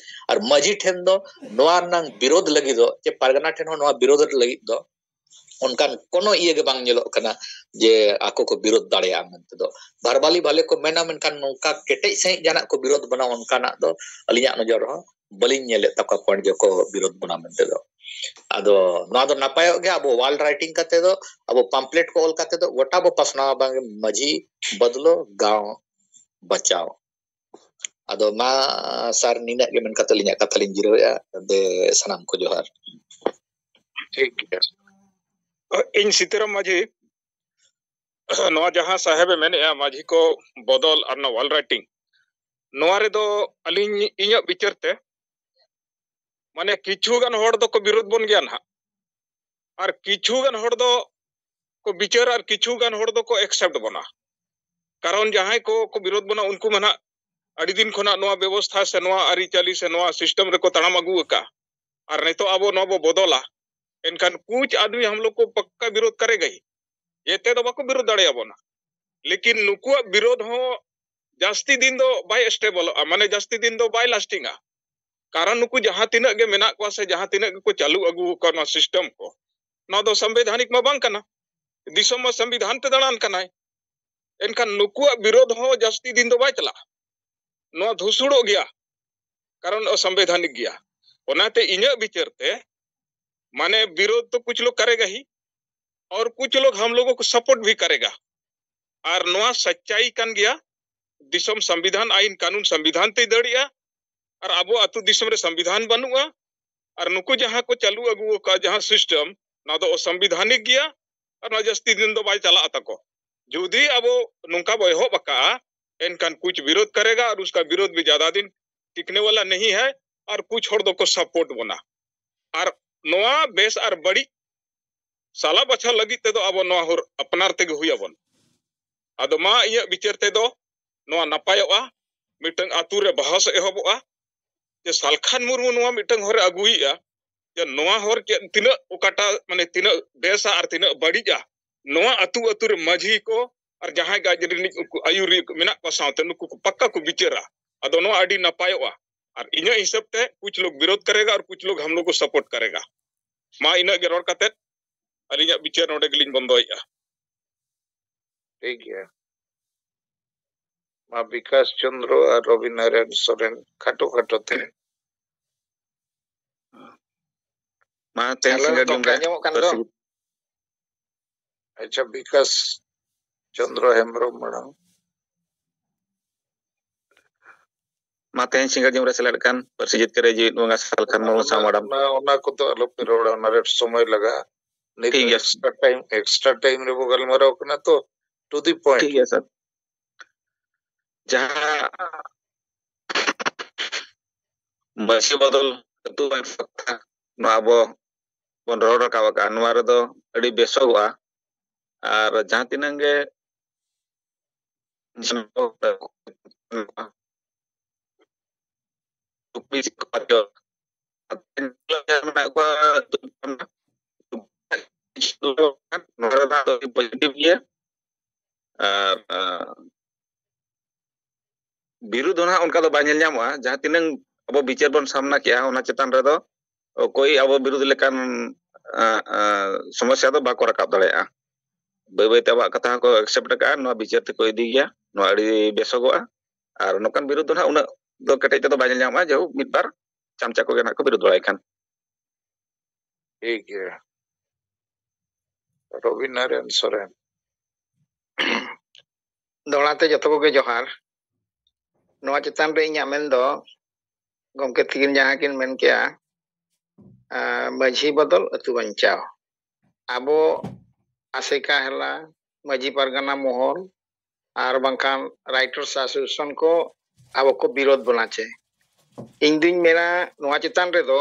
ᱟᱨ ᱢᱟᱹᱡᱷᱤ ᱴᱷᱮᱱ ᱫᱚ ᱱᱚᱣᱟ ᱨᱮᱱᱟᱝ ᱵᱤᱨᱳᱫᱷ ᱞᱟᱹᱜᱤᱫ ᱫᱚ ᱪᱮ ᱯᱟᱨᱜᱟᱱᱟ ᱴᱷᱮᱱ ᱦᱚᱸ ᱱᱚᱣᱟ ᱵᱤᱨᱳᱫᱷ ᱞᱟᱹᱜᱤᱫ ᱫᱚ ᱚᱱᱠᱟᱱ ᱠᱳᱱᱳ ᱤᱭᱟᱹ ᱜᱮ ᱵᱟᱝ ᱧᱮᱞᱚᱜ ᱠᱟᱱᱟ ᱡᱮ ᱟᱠᱚ ᱠᱚ ᱵᱤᱨᱳᱫᱷ ᱫᱟᱲᱮᱭᱟᱜᱼᱟ ᱢᱮᱱᱛᱮ ᱫᱚ᱾ ᱵᱷᱟᱨᱵᱟᱞᱤ ᱵᱷᱟᱞᱮ ᱠᱚ ᱢᱮᱱᱟ, ᱢᱮᱱᱠᱷᱟᱱ ᱱᱚᱝᱠᱟ ᱠᱮᱴᱮᱡ ᱥᱟᱺᱦᱤᱡ ᱡᱟᱦᱟᱱᱟᱜ ᱠᱚ ᱵᱤᱨᱳᱫᱷ ᱵᱚᱱᱟ ᱚᱱᱠᱟᱱᱟᱜ ᱫᱚ ᱟᱹᱞᱤᱧᱟᱜ ᱱᱚᱡᱚᱨ ᱨᱮᱦᱚᱸ ᱵᱟᱹᱞᱤᱧ ᱧᱮᱞᱮᱫ ᱛᱟᱠᱚᱣᱟ ᱯᱚᱭᱮᱱᱴ ᱡᱮ ᱠᱚ ᱵᱤᱨᱳᱫᱷ ᱵᱚᱱᱟ ᱢᱮᱱᱛᱮ ᱫᱚ᱾ ᱟᱫᱚ ᱱᱚᱣᱟ ᱫᱚ ᱱᱟᱯᱟᱭᱚᱜ ᱜᱮᱭᱟ, ᱟᱵᱚ ᱚᱣᱟᱞ ᱨᱟᱭᱴᱤᱝ ᱠᱟᱛᱮ ᱫᱚ, ᱟᱵᱚ ᱯᱟᱢᱯᱞᱮᱴ ᱠᱚ ᱚᱞ ᱠᱟᱛᱮ ᱫᱚ ᱜᱚᱴᱟ ᱵᱚ ᱯᱟᱥᱱᱟᱣᱟ, ᱵᱟᱝ ᱢᱟᱹᱡᱷᱤ ᱵᱚᱫᱞᱚ ᱜᱟᱶ ᱵᱟᱪᱟᱣ᱾ ᱟᱫᱚ ᱢᱟ ᱥᱟᱨ, ᱱᱤᱱᱟᱹᱜ ᱜᱮ ᱢᱮᱱ ᱠᱟᱛᱮ ᱟᱹᱞᱤᱧᱟᱜ ᱠᱟᱛᱷᱟ ᱞᱤᱧ ᱡᱤᱨᱟᱹᱣᱮᱫᱼᱟ᱾ ᱫᱮ, ᱥᱟᱱᱟᱢ ᱠᱚ ᱡᱚᱦᱟᱨ᱾ ᱴᱷᱤᱠ ᱜᱮᱭᱟ᱾ ᱤᱧ ᱥᱤᱛᱟᱹᱨᱟᱢ ᱢᱟᱹᱡᱷᱤ, ᱱᱚᱣᱟ ᱡᱟᱦᱟᱸ ᱥᱟᱦᱮᱵᱮ ᱢᱮᱱᱮᱫᱼᱟ ᱢᱟᱹᱡᱷᱤ ᱠᱚ ᱵᱚᱫᱚᱞ ᱟᱨ ᱱᱚᱣᱟ wall writing, ᱱᱚᱣᱟ ᱨᱮᱫᱚ ᱟᱹᱞᱤᱧ, ᱤᱧᱟᱹᱜ ᱵᱤᱪᱟᱹᱨ ᱛᱮ, ᱢᱟᱱᱮ ᱠᱤᱪᱷᱩ ᱜᱟᱱ ᱦᱚᱲ ᱫᱚᱠᱚ ᱵᱤᱨᱳᱫ ᱵᱚᱱ ᱜᱮᱭᱟ ᱱᱟᱦᱟᱜ, ᱟᱨ ᱠᱤᱪᱷᱩ ᱜᱟᱱ ᱦᱚᱲ ᱫᱚ ᱠᱚ ᱵᱤᱪᱟᱹᱨᱟ ᱟᱨ ᱠᱤᱪᱷᱩ ᱜᱟᱱ ᱦᱚᱲ ᱫᱚᱠᱚ accept ᱵᱚᱱᱟ᱾ ᱠᱟᱨᱚᱱ ᱡᱟᱦᱟᱸᱭ ᱠᱚ, ᱠᱚ ᱵᱤᱨᱳᱫ ᱵᱚᱱᱟ, ᱩᱱᱠᱩ ᱢᱟ ᱱᱟᱦᱟᱜ ᱟᱹᱰᱤ ᱫᱤᱱ ᱠᱷᱚᱱᱟᱜ ᱱᱚᱣᱟ ᱵᱮᱵᱚᱥᱛᱷᱟ ᱥᱮ ᱱᱚᱣᱟ ᱟᱹᱨᱤᱪᱟᱹᱞᱤ ᱥᱮ ᱱᱚᱣᱟ system ᱨᱮᱠᱚ ᱛᱟᱲᱟᱢ ᱟᱹᱜᱩ ᱟᱠᱟᱫᱼᱟ᱾ ᱟᱨ ᱱᱤᱛᱚᱜ ᱟᱵᱚ ᱱᱚᱣᱟ ᱵᱚ ᱵᱚᱫᱚᱞᱟ, ᱮᱱᱠᱷᱟᱱ ᱠᱩᱪ ᱟᱫᱢᱤ ᱦᱟᱢ ᱞᱳᱜ ᱠᱚ ᱯᱟᱠᱠᱟ ᱵᱤᱨᱳᱫ ᱠᱟᱨᱮᱜᱟ ᱦᱤ, ᱡᱮᱛᱮ ᱫᱚ ᱵᱟᱠᱚ ᱵᱤᱨᱳᱫ ᱫᱟᱲᱮᱭᱟᱵᱚᱱᱟ᱾ ᱞᱮᱠᱤᱱ ᱱᱩᱠᱩᱣᱟᱜ ᱵᱤᱨᱳᱫ ᱦᱚᱸ ᱡᱟᱹᱥᱛᱤ ᱫᱤᱱ ᱫᱚ ᱵᱟᱭ ᱥᱴᱮᱵᱚᱞᱚᱜᱼᱟ, ᱢᱟᱱᱮ ᱡᱟᱹᱥᱛᱤ ᱫᱤᱱ ᱫᱚ ᱵᱟᱭ ᱞᱟᱥᱴᱤᱝᱟ᱾ ᱠᱟᱨᱚᱱ ᱱᱩᱠᱩ ᱡᱟᱦᱟᱸ ᱛᱤᱱᱟᱹᱜ ᱜᱮ ᱢᱮᱱᱟᱜ ᱠᱚᱣᱟ ᱥᱮ ᱡᱟᱦᱟᱸ ᱛᱤᱱᱟᱹᱜ ᱜᱮᱠᱚ ᱪᱟᱹᱞᱩ ᱟᱹᱜᱩ ᱟᱠᱟᱫ ᱱᱚᱣᱟ system ᱠᱚ, ᱱᱚᱣᱟ ᱫᱚ ᱥᱚᱝᱵᱤᱫᱷᱟᱱᱤᱠ ᱢᱟ ᱵᱟᱝ ᱠᱟᱱᱟ᱾ ᱫᱤᱥᱚᱢ ᱢᱟ ᱥᱚᱝᱵᱤᱫᱷᱟᱱ ᱛᱮ ᱫᱟᱬᱟᱱ ᱠᱟᱱᱟᱭ, ᱮᱱᱠᱷᱟᱱ ᱱᱩᱠᱩᱣᱟᱜ ᱵᱤᱨᱳᱫ ᱦᱚᱸ ᱡᱟᱹᱥᱛᱤ ᱫᱤᱱ ᱫᱚ ᱵᱟᱭ ᱪᱟᱞᱟᱜᱼᱟ᱾ ᱱᱚᱣᱟ ᱫᱷᱩᱥᱩᱲᱚᱜ ᱜᱮᱭᱟ, ᱠᱟᱨᱚᱱ ᱚᱥᱚᱝᱵᱤᱫᱷᱟᱱᱤᱠ ᱜᱮᱭᱟ᱾ ᱚᱱᱟᱛᱮ ᱤᱧᱟᱹᱜ ᱵᱤᱪᱟᱹᱨ ᱛᱮ, ᱢᱟᱱᱮ ᱵᱤᱨᱳᱫ ᱛᱚ ᱠᱩᱪ ᱞᱳᱜ ᱠᱟᱨᱮᱜᱟ ᱦᱤ, ᱚᱨ ᱠᱩᱪ ᱞᱳᱜ ᱦᱟᱢ ᱞᱳᱜ ᱠᱚ ᱥᱟᱯᱳᱨᱴ ᱵᱷᱤ ᱠᱟᱨᱮᱜᱟ᱾ ᱟᱨ ᱱᱚᱣᱟ ᱥᱟᱪᱪᱟᱭ ᱠᱟᱱ ᱜᱮᱭᱟ᱾ ᱫᱤᱥᱚᱢ ᱥᱚᱝᱵᱤᱫᱷᱟᱱ, ᱟᱭᱤᱱ ᱠᱟᱹᱱᱩᱱ ᱥᱚᱝᱵᱤᱫᱷᱟᱱ ᱛᱮᱭ ᱫᱟᱹᱲᱮᱜᱼᱟ, ᱟᱨ ᱟᱵᱚ ᱟᱹᱛᱩ ᱫᱤᱥᱚᱢ ᱨᱮ ᱥᱚᱝᱵᱤᱫᱷᱟᱱ ᱵᱟᱹᱱᱩᱜᱼᱟ᱾ ᱟᱨ ᱱᱩᱠᱩ ᱡᱟᱦᱟᱸ ᱠᱚ ᱪᱟᱹᱞᱩ ᱟᱹᱜᱩ ᱟᱠᱟᱫ ᱡᱟᱦᱟᱸ system, ᱱᱚᱣᱟ ᱫᱚ ᱚᱥᱚᱝᱵᱤᱫᱷᱟᱱᱤᱠ ᱜᱮᱭᱟ, ᱟᱨ ᱱᱚᱣᱟ ᱡᱟᱹᱥᱛᱤ ᱫᱤᱱ ᱫᱚ ᱵᱟᱭ ᱪᱟᱞᱟᱜ ᱛᱟᱠᱚ᱾ ᱡᱩᱫᱤ ᱟᱵᱚ ᱱᱚᱝᱠᱟ ᱵᱚ ᱮᱦᱚᱵ ᱟᱠᱟᱜᱼᱟ, ᱮᱱᱠᱷᱟᱱ ᱠᱩᱪ ᱵᱤᱨᱳᱫ ᱠᱟᱨᱮᱜᱟ ᱟᱨ ᱩᱥᱠᱟ ᱵᱤᱨᱳᱫ ᱵᱷᱤ ᱡᱟᱫᱟ ᱫᱤᱱ ᱴᱤᱠᱱᱮ ᱣᱟᱞᱟ ᱱᱟᱦᱤ ᱦᱟᱭ, ᱟᱨ ᱠᱩᱪ ᱦᱚᱲ ᱫᱚᱠᱚ ᱥᱟᱯᱳᱨᱴ ᱵᱚᱱᱟ᱾ ᱟᱨ ᱱᱚᱣᱟ ᱵᱮᱥ ᱟᱨ ᱵᱟᱹᱲᱤᱡ ᱥᱟᱞᱟ ᱵᱟᱪᱷᱟᱣ ᱞᱟᱹᱜᱤᱫ ᱛᱮᱫᱚ ᱟᱵᱚ ᱱᱚᱣᱟ ᱦᱚᱨ ᱟᱯᱱᱟᱨ ᱛᱮᱜᱮ ᱦᱩᱭ ᱟᱵᱚᱱ᱾ ᱟᱫᱚ ᱢᱟ ᱤᱧᱟᱹᱜ ᱵᱤᱪᱟᱹᱨ ᱛᱮᱫᱚ ᱱᱚᱣᱟ ᱱᱟᱯᱟᱭᱚᱜᱼᱟ, ᱢᱤᱫᱴᱟᱝ ᱟᱹᱛᱩ ᱨᱮ ᱵᱟᱦᱚᱥ ᱮᱦᱚᱵᱚᱜᱼᱟ, ᱡᱮ ᱥᱟᱞᱠᱷᱟᱱ ᱢᱩᱨᱢᱩ ᱱᱚᱣᱟ ᱢᱤᱫᱴᱟᱝ ᱦᱚᱨᱮ ᱟᱹᱜᱩᱭᱮᱫᱼᱟ, ᱡᱮ ᱱᱚᱣᱟ ᱦᱚᱨ ᱪᱮᱫ ᱛᱤᱱᱟᱹᱜ ᱚᱠᱟᱴᱟᱜ ᱢᱟᱱᱮ ᱛᱤᱱᱟᱹᱜ ᱵᱮᱥᱟ ᱟᱨ ᱛᱤᱱᱟᱹᱜ ᱵᱟᱹᱲᱤᱡᱼᱟ, ᱱᱚᱣᱟ ᱟᱹᱛᱩ ᱟᱹᱛᱩ ᱨᱮ ᱢᱟᱹᱡᱷᱤ ᱠᱚ ᱟᱨ ᱡᱟᱦᱟᱸᱭ ᱜᱟᱡᱽ ᱨᱤᱱᱤᱡ ᱩᱱᱠᱩ ᱟᱹᱭᱩᱨᱤᱭᱟᱹ ᱠᱚ ᱢᱮᱱᱟᱜ ᱠᱚᱣᱟ ᱥᱟᱶᱛᱮ ᱱᱩᱠᱩ ᱠᱚ ᱯᱟᱠᱠᱟ ᱠᱚ ᱵᱤᱪᱟᱹᱨᱟ᱾ ᱟᱫᱚ ᱱᱚᱣᱟ ᱟᱹᱰᱤ ᱱᱟᱯᱟᱭᱚᱜᱼᱟ᱾ ᱟᱨ ᱤᱧᱟᱹᱜ ᱦᱤᱥᱟᱹᱵ ᱛᱮ ᱠᱩᱪ ᱞᱳᱜ ᱵᱤᱨᱳᱫ ᱠᱟᱨᱮᱜᱟ ᱟᱨ ᱠᱩᱪ ᱞᱳᱜ ᱦᱟᱢ ᱞᱳᱜ ᱠᱚ ᱥᱟᱯᱳᱨᱴ ᱠᱟᱨᱮᱜᱟ᱾ ᱢᱟ ᱤᱱᱟᱹᱜ ᱜᱮ ᱨᱚᱲ ᱠᱟᱛᱮᱫ ᱟᱹᱞᱤᱧᱟᱜ ᱵᱤᱪᱟᱹᱨ ᱱᱚᱰᱮ ᱜᱮᱞᱤᱧ ᱵᱚᱱᱫᱚᱭᱮᱫᱼᱟ᱾ ᱴᱷᱤᱠ ᱜᱮᱭᱟ᱾ ᱢᱟ ᱵᱤᱠᱟᱥ ᱪᱚᱸᱫᱽᱨᱚ ᱟᱨ ᱨᱚᱵᱤ ᱱᱟᱨᱟᱭᱚᱱ ᱥᱚᱨᱮᱱ ᱠᱷᱟᱴᱚ ᱠᱷᱟᱴᱚ ᱛᱮ᱾ ᱢᱟ ᱛᱮᱦᱮᱧ ᱦᱮᱞᱳ, ᱥᱤᱸᱜᱟᱹᱲ ᱜᱚᱢᱠᱮ, ᱫᱩᱸᱜᱟ ᱟᱸᱡᱚᱢᱚᱜ ᱠᱟᱱ ᱫᱚ? ᱟᱪᱪᱷᱟ, ᱵᱤᱠᱟᱥ ᱪᱚᱸᱫᱽᱨᱚ ᱦᱮᱢᱵᱨᱚᱢ ᱢᱟᱲᱟᱝ᱾ ᱢᱟ ᱛᱮᱦᱮᱧ ᱥᱤᱸᱜᱟᱲ ᱡᱚᱢ ᱨᱮ ᱥᱮᱞᱮᱫ ᱠᱟᱱ ᱯᱟᱹᱨᱥᱤ ᱡᱤᱛᱠᱟᱹᱨ ᱨᱮ ᱡᱤᱣᱤᱫ ᱵᱚᱸᱜᱟ ᱥᱟᱞᱠᱷᱟᱱ ᱢᱩᱨᱢᱩ ᱥᱟᱶ ᱢᱟᱰᱟᱢ᱾ ᱚᱱᱟ ᱠᱚᱫᱚ ᱟᱞᱚᱯᱮ ᱨᱚᱲᱟ, ᱚᱱᱟ ᱨᱮ ᱥᱚᱢᱚᱭ ᱞᱟᱜᱟᱜᱼᱟ᱾ ᱱᱤᱛ ᱴᱷᱤᱠ ᱜᱮᱭᱟ᱾ Extra time, extra time ᱨᱮᱵᱚ ᱜᱟᱞᱢᱟᱨᱟᱣ ᱠᱟᱱᱟ ᱛᱚ, to the point. ᱴᱷᱤᱠ ᱜᱮᱭᱟ ᱥᱟᱨ᱾ ᱡᱟᱦᱟᱸ ᱢᱟᱹᱡᱷᱤ ᱵᱚᱫᱚᱞ ᱟᱹᱛᱩ ᱵᱟᱝ ᱠᱟᱛᱷᱟ ᱱᱚᱣᱟ ᱟᱵᱚ ᱵᱚᱱ ᱨᱚᱲ ᱨᱟᱠᱟᱵ ᱟᱠᱟᱫᱼᱟ, ᱱᱚᱣᱟ ᱨᱮᱫᱚ ᱟᱹᱰᱤ ᱵᱮᱥᱚᱜᱚᱜᱼᱟ᱾ ᱟᱨ ᱡᱟᱦᱟᱸ ᱛᱤᱱᱟᱹᱜ ᱜᱮ ᱢᱮᱱᱟᱜ ᱠᱚᱣᱟ, ᱱᱚᱣᱟ ᱨᱮᱫᱚ ᱟᱹᱰᱤ positive ᱜᱮᱭᱟ᱾ ᱟᱨ ᱵᱤᱨᱩᱫᱷ ᱫᱚ ᱱᱟᱦᱟᱜ ᱚᱱᱠᱟ ᱫᱚ ᱵᱟᱭ ᱧᱮᱞ ᱧᱟᱢᱚᱜᱼᱟ᱾ ᱡᱟᱦᱟᱸ ᱛᱤᱱᱟᱹᱝ ᱟᱵᱚ ᱵᱤᱪᱟᱹᱨ ᱵᱚᱱ ᱥᱟᱢᱱᱟ ᱠᱮᱜᱼᱟ, ᱚᱱᱟ ᱪᱮᱛᱟᱱ ᱨᱮᱫᱚ ᱚᱠᱚᱭ ᱟᱵᱚ ᱵᱤᱨᱩᱫᱷ ᱞᱮᱠᱟᱱ ᱥᱚᱢᱚᱥᱥᱟ ᱫᱚ ᱵᱟᱠᱚ ᱨᱟᱠᱟᱵ ᱫᱟᱲᱮᱭᱟᱜᱼᱟ᱾ ᱵᱟᱹᱭ ᱵᱟᱹᱭᱛᱮ ᱟᱵᱚᱣᱟᱜ ᱠᱟᱛᱷᱟ ᱦᱚᱸᱠᱚ accept ᱟᱠᱟᱫᱼᱟ, ᱱᱚᱣᱟ ᱵᱤᱪᱟᱹᱨ ᱛᱮᱠᱚ ᱤᱫᱤ ᱜᱮᱭᱟ᱾ ᱱᱚᱣᱟ ᱟᱹᱰᱤ ᱵᱮᱥᱚᱜᱚᱜᱼᱟ᱾ ᱟᱨ ᱱᱚᱝᱠᱟᱱ ᱵᱤᱨᱩᱫᱷ ᱫᱚ ᱱᱟᱦᱟᱜ ᱩᱱᱟᱹᱜ ᱫᱚ ᱠᱮᱴᱮᱡ ᱛᱮᱫᱚ ᱵᱟᱭ ᱧᱮᱞ ᱧᱟᱢᱚᱜᱼᱟ᱾ ᱡᱟᱭᱦᱳᱠ, ᱢᱤᱫ ᱵᱟᱨ ᱪᱟᱢᱪᱟ ᱠᱚᱜᱮ ᱱᱟᱦᱟᱜ ᱠᱚ ᱵᱤᱨᱩᱫᱷ ᱵᱟᱲᱟᱭ ᱠᱷᱟᱱ᱾ ᱴᱷᱤᱠ ᱜᱮᱭᱟ᱾ ᱨᱚᱵᱤᱱᱟᱨᱟᱭᱚᱱ ᱥᱚᱨᱮᱱ, ᱫᱚᱦᱲᱟ ᱛᱮ ᱡᱚᱛᱚ ᱠᱚᱜᱮ ᱡᱚᱦᱟᱨ᱾ ᱱᱚᱣᱟ ᱪᱮᱛᱟᱱ ᱨᱮ ᱤᱧᱟᱹᱜ ᱢᱮᱱ ᱫᱚ, ᱜᱚᱢᱠᱮ ᱛᱤᱠᱤᱱ ᱡᱟᱦᱟᱸ ᱠᱤᱱ ᱢᱮᱱ ᱠᱮᱜᱼᱟ, ᱢᱟᱹᱡᱷᱤ ᱵᱚᱫᱚᱞ ᱟᱹᱛᱩ ᱵᱟᱧᱪᱟᱣ᱾ ᱟᱵᱚ ᱟᱥᱮᱠᱟ ᱦᱮᱞᱟ, ᱢᱟᱹᱡᱷᱤ ᱯᱟᱨᱜᱟᱱᱟ ᱢᱚᱦᱚᱞ, ᱟᱨ ᱵᱟᱝᱠᱷᱟᱱ Writers Association ᱠᱚ ᱟᱵᱚ ᱠᱚ ᱵᱤᱨᱳᱫ ᱵᱚᱱᱟ ᱪᱮ? ᱤᱧ ᱫᱩᱧ ᱢᱮᱱᱟ, ᱱᱚᱣᱟ ᱪᱮᱛᱟᱱ ᱨᱮᱫᱚ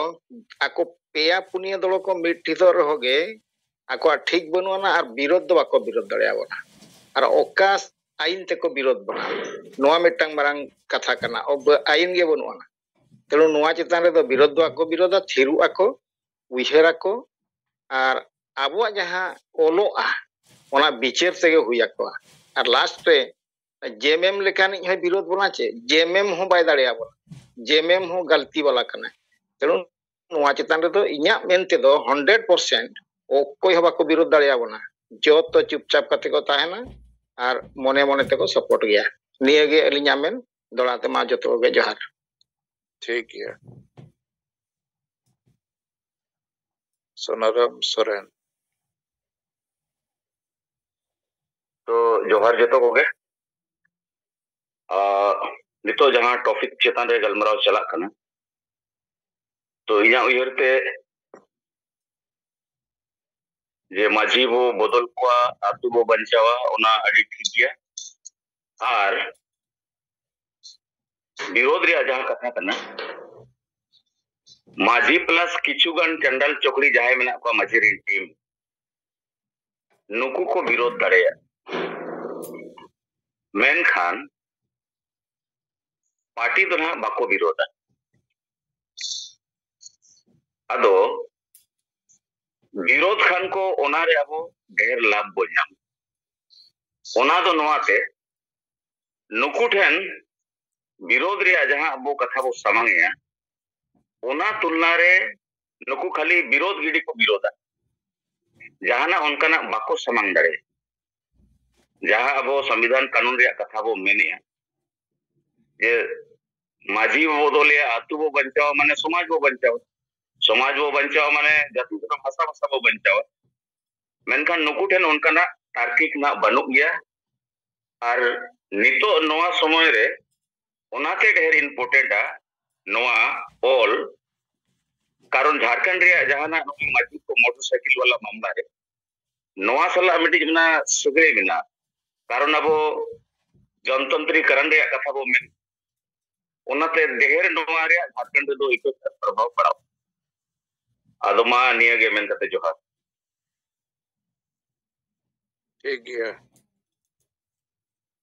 ᱟᱠᱚ ᱯᱮᱭᱟ ᱯᱩᱱᱭᱟᱹ ᱫᱚᱞ ᱠᱚ ᱢᱤᱫ ᱴᱷᱤᱠᱚᱜ ᱨᱮᱦᱚᱸ ᱜᱮ ᱟᱠᱚᱣᱟᱜ ᱴᱷᱤᱠ ᱵᱟᱹᱱᱩᱜ ᱟᱱᱟ ᱟᱨ ᱵᱤᱨᱳᱫ ᱫᱚ ᱵᱟᱠᱚ ᱵᱤᱨᱳᱫ ᱫᱟᱲᱮᱭᱟᱵᱚᱱᱟ᱾ ᱟᱨ ᱚᱠᱟ ᱟᱹᱭᱤᱱ ᱛᱮᱠᱚ ᱵᱤᱨᱳᱫ ᱵᱚᱱᱟ, ᱱᱚᱣᱟ ᱢᱤᱫᱴᱟᱝ ᱢᱟᱨᱟᱝ ᱠᱟᱛᱷᱟ ᱠᱟᱱᱟ᱾ ᱚᱵ-, ᱟᱹᱭᱤᱱ ᱜᱮ ᱵᱟᱹᱱᱩᱜ ᱟᱱᱟ᱾ ᱛᱮᱬᱩ ᱱᱚᱣᱟ ᱪᱮᱛᱟᱱ ᱨᱮᱫᱚ ᱵᱤᱨᱳᱫ ᱫᱚ ᱟᱠᱚ ᱵᱤᱨᱳᱫᱟ, ᱛᱷᱤᱨᱚᱜ ᱟᱠᱚ, ᱩᱭᱦᱟᱹᱨ ᱟᱠᱚ, ᱟᱨ ᱟᱵᱚᱣᱟᱜ ᱡᱟᱦᱟᱸ ᱚᱞᱚᱜᱼᱟ, ᱚᱱᱟ ᱵᱤᱪᱟᱹᱨ ᱛᱮᱜᱮ ᱦᱩᱭ ᱟᱠᱚᱣᱟ᱾ ᱟᱨ last ᱨᱮ ᱡᱮᱢᱮᱢ ᱞᱮᱠᱟᱱᱤᱡ ᱦᱚᱸᱭ ᱵᱤᱨᱳᱫ ᱵᱚᱱᱟ ᱪᱮ? ᱡᱮᱢᱮᱢ ᱦᱚᱸ ᱵᱟᱭ ᱫᱟᱲᱮᱭᱟᱵᱚᱱᱟ, ᱡᱮᱢᱮᱢ ᱦᱚᱸ ᱜᱟᱹᱞᱛᱤ ᱵᱟᱞᱟ ᱠᱟᱱᱟᱭ᱾ ᱛᱮᱬᱩ ᱱᱚᱣᱟ ᱪᱮᱛᱟᱱ ᱨᱮᱫᱚ ᱤᱧᱟᱹᱜ ᱢᱮᱱ ᱛᱮᱫᱚ hundred percent ᱚᱠᱚᱭ ᱦᱚᱸ ᱵᱟᱠᱚ ᱵᱤᱨᱳᱫ ᱫᱟᱲᱮᱭᱟᱵᱚᱱᱟ᱾ ᱡᱚᱛᱚ ᱪᱩᱯᱪᱟᱯ ᱠᱟᱛᱮ ᱠᱚ ᱛᱟᱦᱮᱱᱟ ᱟᱨ ᱢᱚᱱᱮ ᱢᱚᱱᱮ ᱛᱮᱠᱚ support ᱜᱮᱭᱟ᱾ ᱱᱤᱭᱟᱹ ᱜᱮ ᱟᱹᱞᱤᱧᱟᱜ ᱢᱮᱱ᱾ ᱫᱚᱦᱲᱟ ᱛᱮ ᱢᱟ ᱡᱚᱛᱚ ᱠᱚᱜᱮ ᱡᱚᱦᱟᱨ᱾ ᱴᱷᱤᱠ ᱜᱮᱭᱟ᱾ ᱥᱳᱱᱟᱨᱟᱢ ᱥᱚᱨᱮᱱ᱾ ᱛᱚ ᱡᱚᱦᱟᱨ ᱡᱚᱛᱚ ᱠᱚᱜᱮ᱾ ᱟᱨ ᱱᱤᱛᱚᱜ ᱡᱟᱦᱟᱸ ᱴᱚᱯᱤᱠ ᱪᱮᱛᱟᱱ ᱨᱮ ᱜᱟᱞᱢᱟᱨᱟᱣ ᱪᱟᱞᱟᱜ ᱠᱟᱱᱟ, ᱛᱚ ᱤᱧᱟᱹᱜ ᱩᱭᱦᱟᱹᱨ ᱛᱮ ᱡᱮ ᱢᱟᱹᱡᱷᱤ ᱵᱚ ᱵᱚᱫᱚᱞ ᱠᱚᱣᱟ, ᱟᱹᱛᱩ ᱵᱚ ᱵᱟᱧᱪᱟᱣᱟ, ᱚᱱᱟ ᱟᱹᱰᱤ ᱴᱷᱤᱠ ᱜᱮᱭᱟ᱾ ᱟᱨ ᱵᱤᱨᱳᱫᱷ ᱨᱮᱭᱟᱜ ᱡᱟᱦᱟᱸ ᱠᱟᱛᱷᱟ ᱠᱟᱱᱟ, ᱢᱟᱹᱡᱷᱤ ᱯᱞᱟᱥ ᱠᱤᱪᱷᱩ ᱜᱟᱱ ᱪᱟᱱᱰᱟᱞ ᱪᱚᱠᱨᱤ ᱡᱟᱦᱟᱸᱭ ᱢᱮᱱᱟᱜ ᱠᱚᱣᱟ ᱢᱟᱹᱡᱷᱤ ᱨᱮᱱ ᱴᱤᱢ, ᱱᱩᱠᱩ ᱠᱚ ᱵᱤᱨᱳᱫᱷ ᱫᱟᱲᱮᱭᱟᱜᱼᱟ᱾ ᱢᱮᱱᱠᱷᱟᱱ ᱯᱟᱨᱴᱤ ᱫᱚ ᱱᱟᱦᱟᱜ ᱵᱟᱠᱚ ᱵᱤᱨᱳᱫᱷᱟ᱾ ᱟᱫᱚ ᱵᱤᱨᱳᱫᱷ ᱠᱷᱟᱱ ᱠᱚ, ᱚᱱᱟᱨᱮ ᱟᱵᱚ ᱰᱷᱮᱨ ᱞᱟᱵᱷ ᱵᱚ ᱧᱟᱢᱟ᱾ ᱚᱱᱟ ᱫᱚ ᱱᱚᱣᱟ ᱛᱮ, ᱱᱩᱠᱩ ᱴᱷᱮᱱ ᱵᱤᱨᱳᱫᱷ ᱨᱮᱭᱟᱜ ᱡᱟᱦᱟᱸ ᱟᱵᱚ ᱠᱟᱛᱷᱟ ᱵᱚ ᱥᱟᱢᱟᱝ ᱮᱜᱼᱟ, ᱚᱱᱟ ᱛᱩᱞᱱᱟ ᱨᱮ ᱱᱩᱠᱩ ᱠᱷᱟᱹᱞᱤ ᱵᱤᱨᱳᱫᱷ ᱜᱤᱰᱤ ᱠᱚ ᱵᱤᱨᱳᱫᱷᱟ, ᱡᱟᱦᱟᱱᱟᱜ ᱚᱱᱠᱟᱱᱟᱜ ᱵᱟᱠᱚ ᱥᱟᱢᱟᱝ ᱫᱟᱲᱮᱭᱟᱜᱼᱟ᱾ ᱡᱟᱦᱟᱸ ᱟᱵᱚ ᱥᱚᱝᱵᱤᱫᱷᱟᱱ ᱠᱟᱹᱱᱩᱱ ᱨᱮᱭᱟᱜ ᱠᱟᱛᱷᱟ ᱵᱚ ᱢᱮᱱᱮᱜᱼᱟ, ᱡᱮ ᱢᱟᱹᱡᱷᱤ ᱵᱚ ᱵᱚᱫᱚᱞᱮᱭᱟ, ᱟᱹᱛᱩ ᱵᱚ ᱵᱟᱧᱪᱟᱣᱟ, ᱢᱟᱱᱮ ᱥᱚᱢᱟᱡᱽ ᱵᱚ ᱵᱟᱧᱪᱟᱣᱟ, ᱥᱚᱢᱟᱡᱽ ᱵᱚ ᱵᱟᱧᱪᱟᱣᱟ ᱢᱟᱱᱮ ᱡᱟᱹᱛᱤ ᱫᱷᱚᱨᱚᱢ ᱵᱷᱟᱥᱟ ᱵᱷᱟᱥᱟ ᱵᱚ ᱵᱟᱧᱪᱟᱣᱟ᱾ ᱢᱮᱱᱠᱷᱟᱱ ᱱᱩᱠᱩ ᱴᱷᱮᱱ ᱚᱱᱠᱟᱱᱟᱜ ᱛᱟᱨᱠᱤᱠ ᱱᱟᱜ ᱵᱟᱹᱱᱩᱜ ᱜᱮᱭᱟ᱾ ᱟᱨ ᱱᱤᱛᱚᱜ ᱱᱚᱣᱟ ᱥᱚᱢᱚᱭ ᱨᱮ ᱚᱱᱟᱛᱮ ᱰᱷᱮᱨ ᱤᱢᱯᱚᱨᱴᱮᱱᱴᱟ ᱱᱚᱣᱟ ᱚᱞ, ᱠᱟᱨᱚᱱ ᱡᱷᱟᱲᱠᱷᱚᱸᱰ ᱨᱮᱭᱟᱜ ᱡᱟᱦᱟᱱᱟᱜ ᱱᱚᱜᱼᱚᱭ ᱢᱟᱹᱡᱷᱤ ᱠᱚ ᱢᱚᱴᱚᱨ ᱥᱟᱭᱠᱮᱞ ᱵᱟᱞᱟ ᱢᱟᱢᱞᱟ ᱨᱮ ᱱᱚᱣᱟ ᱥᱟᱞᱟᱜ ᱢᱤᱫᱴᱤᱡ ᱚᱱᱟ ᱥᱟᱹᱜᱟᱹᱭ ᱢᱮᱱᱟᱜᱼᱟ᱾ ᱠᱟᱨᱚᱱ ᱟᱵᱚ ᱡᱚᱱᱛᱚᱱᱛᱨᱤ ᱠᱟᱨᱚᱱ ᱨᱮᱭᱟᱜ ᱠᱟᱛᱷᱟ ᱵᱚ ᱢᱮᱱ, ᱚᱱᱟᱛᱮ ᱰᱷᱮᱨ ᱱᱚᱣᱟ ᱨᱮᱭᱟᱜ ᱡᱷᱟᱲᱠᱷᱚᱸᱰ ᱨᱮᱫᱚ ᱤᱯᱷᱮᱠᱴ ᱟᱨ ᱯᱨᱚᱵᱷᱟᱵᱽ ᱯᱟᱲᱟᱣ᱾ ᱟᱫᱚ ᱢᱟ ᱱᱤᱭᱟᱹ ᱜᱮ ᱢᱮᱱ ᱠᱟᱛᱮ ᱡᱚᱦᱟᱨ᱾ ᱴᱷᱤᱠ ᱜᱮᱭᱟ᱾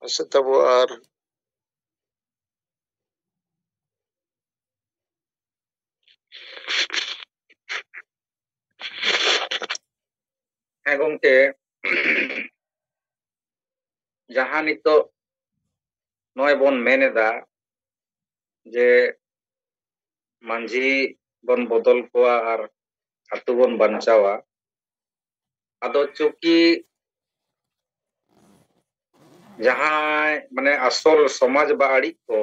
ᱟᱪᱪᱷᱟ, ᱛᱟᱵᱚ ᱟᱨ ᱦᱮᱸ ᱜᱚᱢᱠᱮ, ᱡᱟᱦᱟᱸ ᱱᱤᱛᱚᱜ ᱱᱚᱜᱼᱚᱭ ᱵᱚᱱ ᱢᱮᱱ ᱮᱫᱟ ᱡᱮ ᱢᱟᱹᱡᱷᱤ ᱵᱚᱱ ᱵᱚᱫᱚᱞ ᱠᱚᱣᱟ ᱟᱨ ᱟᱹᱛᱩ ᱵᱚᱱ ᱵᱟᱧᱪᱟᱣᱟ, ᱟᱫᱚ ᱪᱩᱸᱠᱤ ᱡᱟᱦᱟᱸᱭ ᱢᱟᱱᱮ ᱟᱥᱚᱞ ᱥᱚᱢᱟᱡᱽ ᱵᱟᱹᱲᱤᱡ ᱠᱚ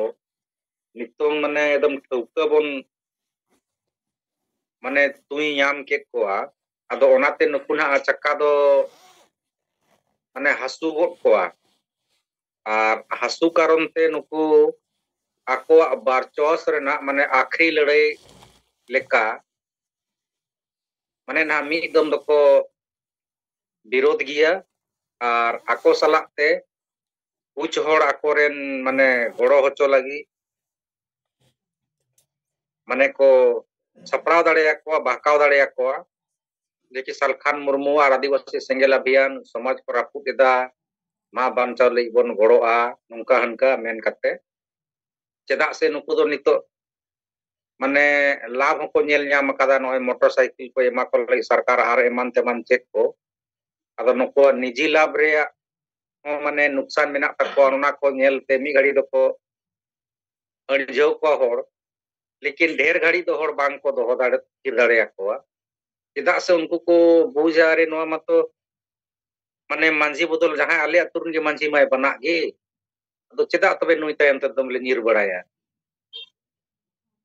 ᱱᱤᱛᱚᱝ ᱢᱟᱱᱮ ᱮᱠᱫᱚᱢ ᱴᱷᱟᱹᱣᱠᱟᱹ ᱵᱚᱱ ᱢᱟᱱᱮ ᱛᱩᱧ ᱧᱟᱢ ᱠᱮᱫ ᱠᱚᱣᱟ, ᱟᱫᱚ ᱚᱱᱟᱛᱮ ᱱᱩᱠᱩ ᱱᱟᱜ ᱪᱟᱠᱟ ᱫᱚ ᱢᱟᱱᱮ ᱦᱟᱹᱥᱩ ᱜᱚᱫ ᱠᱚᱣᱟ᱾ ᱟᱨ ᱦᱟᱹᱥᱩ ᱠᱟᱨᱚᱱ ᱛᱮ ᱱᱩᱠᱩ ᱟᱠᱚᱣᱟᱜ ᱵᱟᱨᱪᱚᱥ ᱨᱮᱱᱟᱜ, ᱢᱟᱱᱮ, ᱟᱠᱷᱨᱤ ᱞᱟᱹᱲᱦᱟᱹᱭ ᱞᱮᱠᱟ, ᱢᱟᱱᱮ, ᱱᱟᱦᱟᱜ ᱢᱤᱫ ᱫᱚᱢ ᱫᱚᱠᱚ ᱵᱤᱨᱳᱫᱷ ᱜᱮᱭᱟ ᱟᱨ ᱟᱠᱚ ᱥᱟᱞᱟᱜ ᱛᱮ ᱠᱩᱪ ᱦᱚᱲ ᱟᱠᱚᱨᱮᱱ, ᱢᱟᱱᱮ, ᱜᱚᱲᱚ ᱦᱚᱪᱚ ᱞᱟᱹᱜᱤᱫ, ᱢᱟᱱᱮ, ᱠᱚ ᱥᱟᱯᱲᱟᱣ ᱫᱟᱲᱮᱭᱟᱠᱚᱣᱟ, ᱵᱟᱦᱠᱟᱣ ᱫᱟᱲᱮᱭᱟᱠᱚᱣᱟ᱾ ᱡᱮ ᱠᱤ ᱥᱟᱞᱠᱷᱟᱱ ᱢᱩᱨᱢᱩ ᱟᱨ ᱟᱹᱫᱤᱵᱟᱹᱥᱤ ᱥᱮᱸᱜᱮᱞ ᱟᱵᱷᱤᱭᱟᱱ ᱥᱚᱢᱟᱡᱽ ᱠᱚ ᱨᱟᱹᱯᱩᱫ ᱮᱫᱟ, ᱢᱟ ᱵᱟᱧᱪᱟᱣ ᱞᱟᱹᱜᱤᱫ ᱵᱚᱱ ᱜᱚᱲᱚᱜᱼᱟ, ᱱᱚᱝᱠᱟ ᱦᱟᱱᱠᱟ ᱢᱮᱱ ᱠᱟᱛᱮ᱾ ᱪᱮᱫᱟᱜ ᱥᱮ ᱱᱩᱠᱩ ᱫᱚ ᱱᱤᱛᱚᱜ, ᱢᱟᱱᱮ, ᱞᱟᱵᱷ ᱦᱚᱸᱠᱚ ᱧᱮᱞ ᱧᱟᱢ ᱟᱠᱟᱫᱟ, ᱱᱚᱜᱼᱚᱭ ᱢᱚᱴᱚᱨ ᱥᱟᱭᱠᱮᱞ ᱠᱚ ᱮᱢᱟ ᱠᱚ ᱞᱟᱹᱜᱤᱫ ᱥᱚᱨᱠᱟᱨ ᱟᱨ ᱮᱢᱟᱱ ᱛᱮᱢᱟᱱ ᱪᱮᱫ ᱠᱚ᱾ ᱟᱫᱚ ᱱᱩᱠᱩᱣᱟᱜ ᱱᱤᱡᱤ ᱞᱟᱵᱷ ᱨᱮᱭᱟᱜ ᱦᱚᱸ, ᱢᱟᱱᱮ, ᱱᱩᱠᱥᱟᱱ ᱢᱮᱱᱟᱜ ᱛᱟᱠᱚᱣᱟ, ᱚᱱᱟ ᱠᱚ ᱧᱮᱞ ᱛᱮ ᱢᱤᱫ ᱜᱷᱟᱹᱲᱤ ᱫᱚᱠᱚ ᱟᱹᱲᱡᱷᱟᱹᱣ ᱠᱚᱣᱟ ᱦᱚᱲ, ᱞᱮᱠᱤᱱ ᱰᱷᱮᱨ ᱜᱷᱟᱹᱲᱤᱡ ᱫᱚ ᱦᱚᱲ ᱵᱟᱝ ᱠᱚ ᱫᱚᱦᱚ ᱫᱟᱲᱮ, ᱛᱷᱤᱨ ᱫᱟᱲᱮᱭᱟᱠᱚᱣᱟ᱾ ᱪᱮᱫᱟᱜ ᱥᱮ ᱩᱱᱠᱩ ᱠᱚ ᱵᱩᱡᱟ, ᱟᱨᱮ, ᱱᱚᱣᱟ ᱢᱟᱛᱚ, ᱢᱟᱱᱮ, ᱢᱟᱹᱡᱷᱤ ᱵᱚᱫᱚᱞ, ᱡᱟᱦᱟᱸᱭ ᱟᱞᱮ ᱟᱹᱛᱩ ᱨᱮᱱ ᱜᱮ ᱢᱟᱹᱡᱷᱤ ᱢᱟᱭ ᱵᱟᱱᱟᱜ ᱜᱮ, ᱟᱫᱚ ᱪᱮᱫᱟᱜ ᱛᱚᱵᱮ ᱱᱩᱭ ᱛᱟᱭᱚᱢ ᱛᱮᱫᱚᱢ ᱞᱮ ᱧᱤᱨ ᱵᱟᱲᱟᱭᱟ?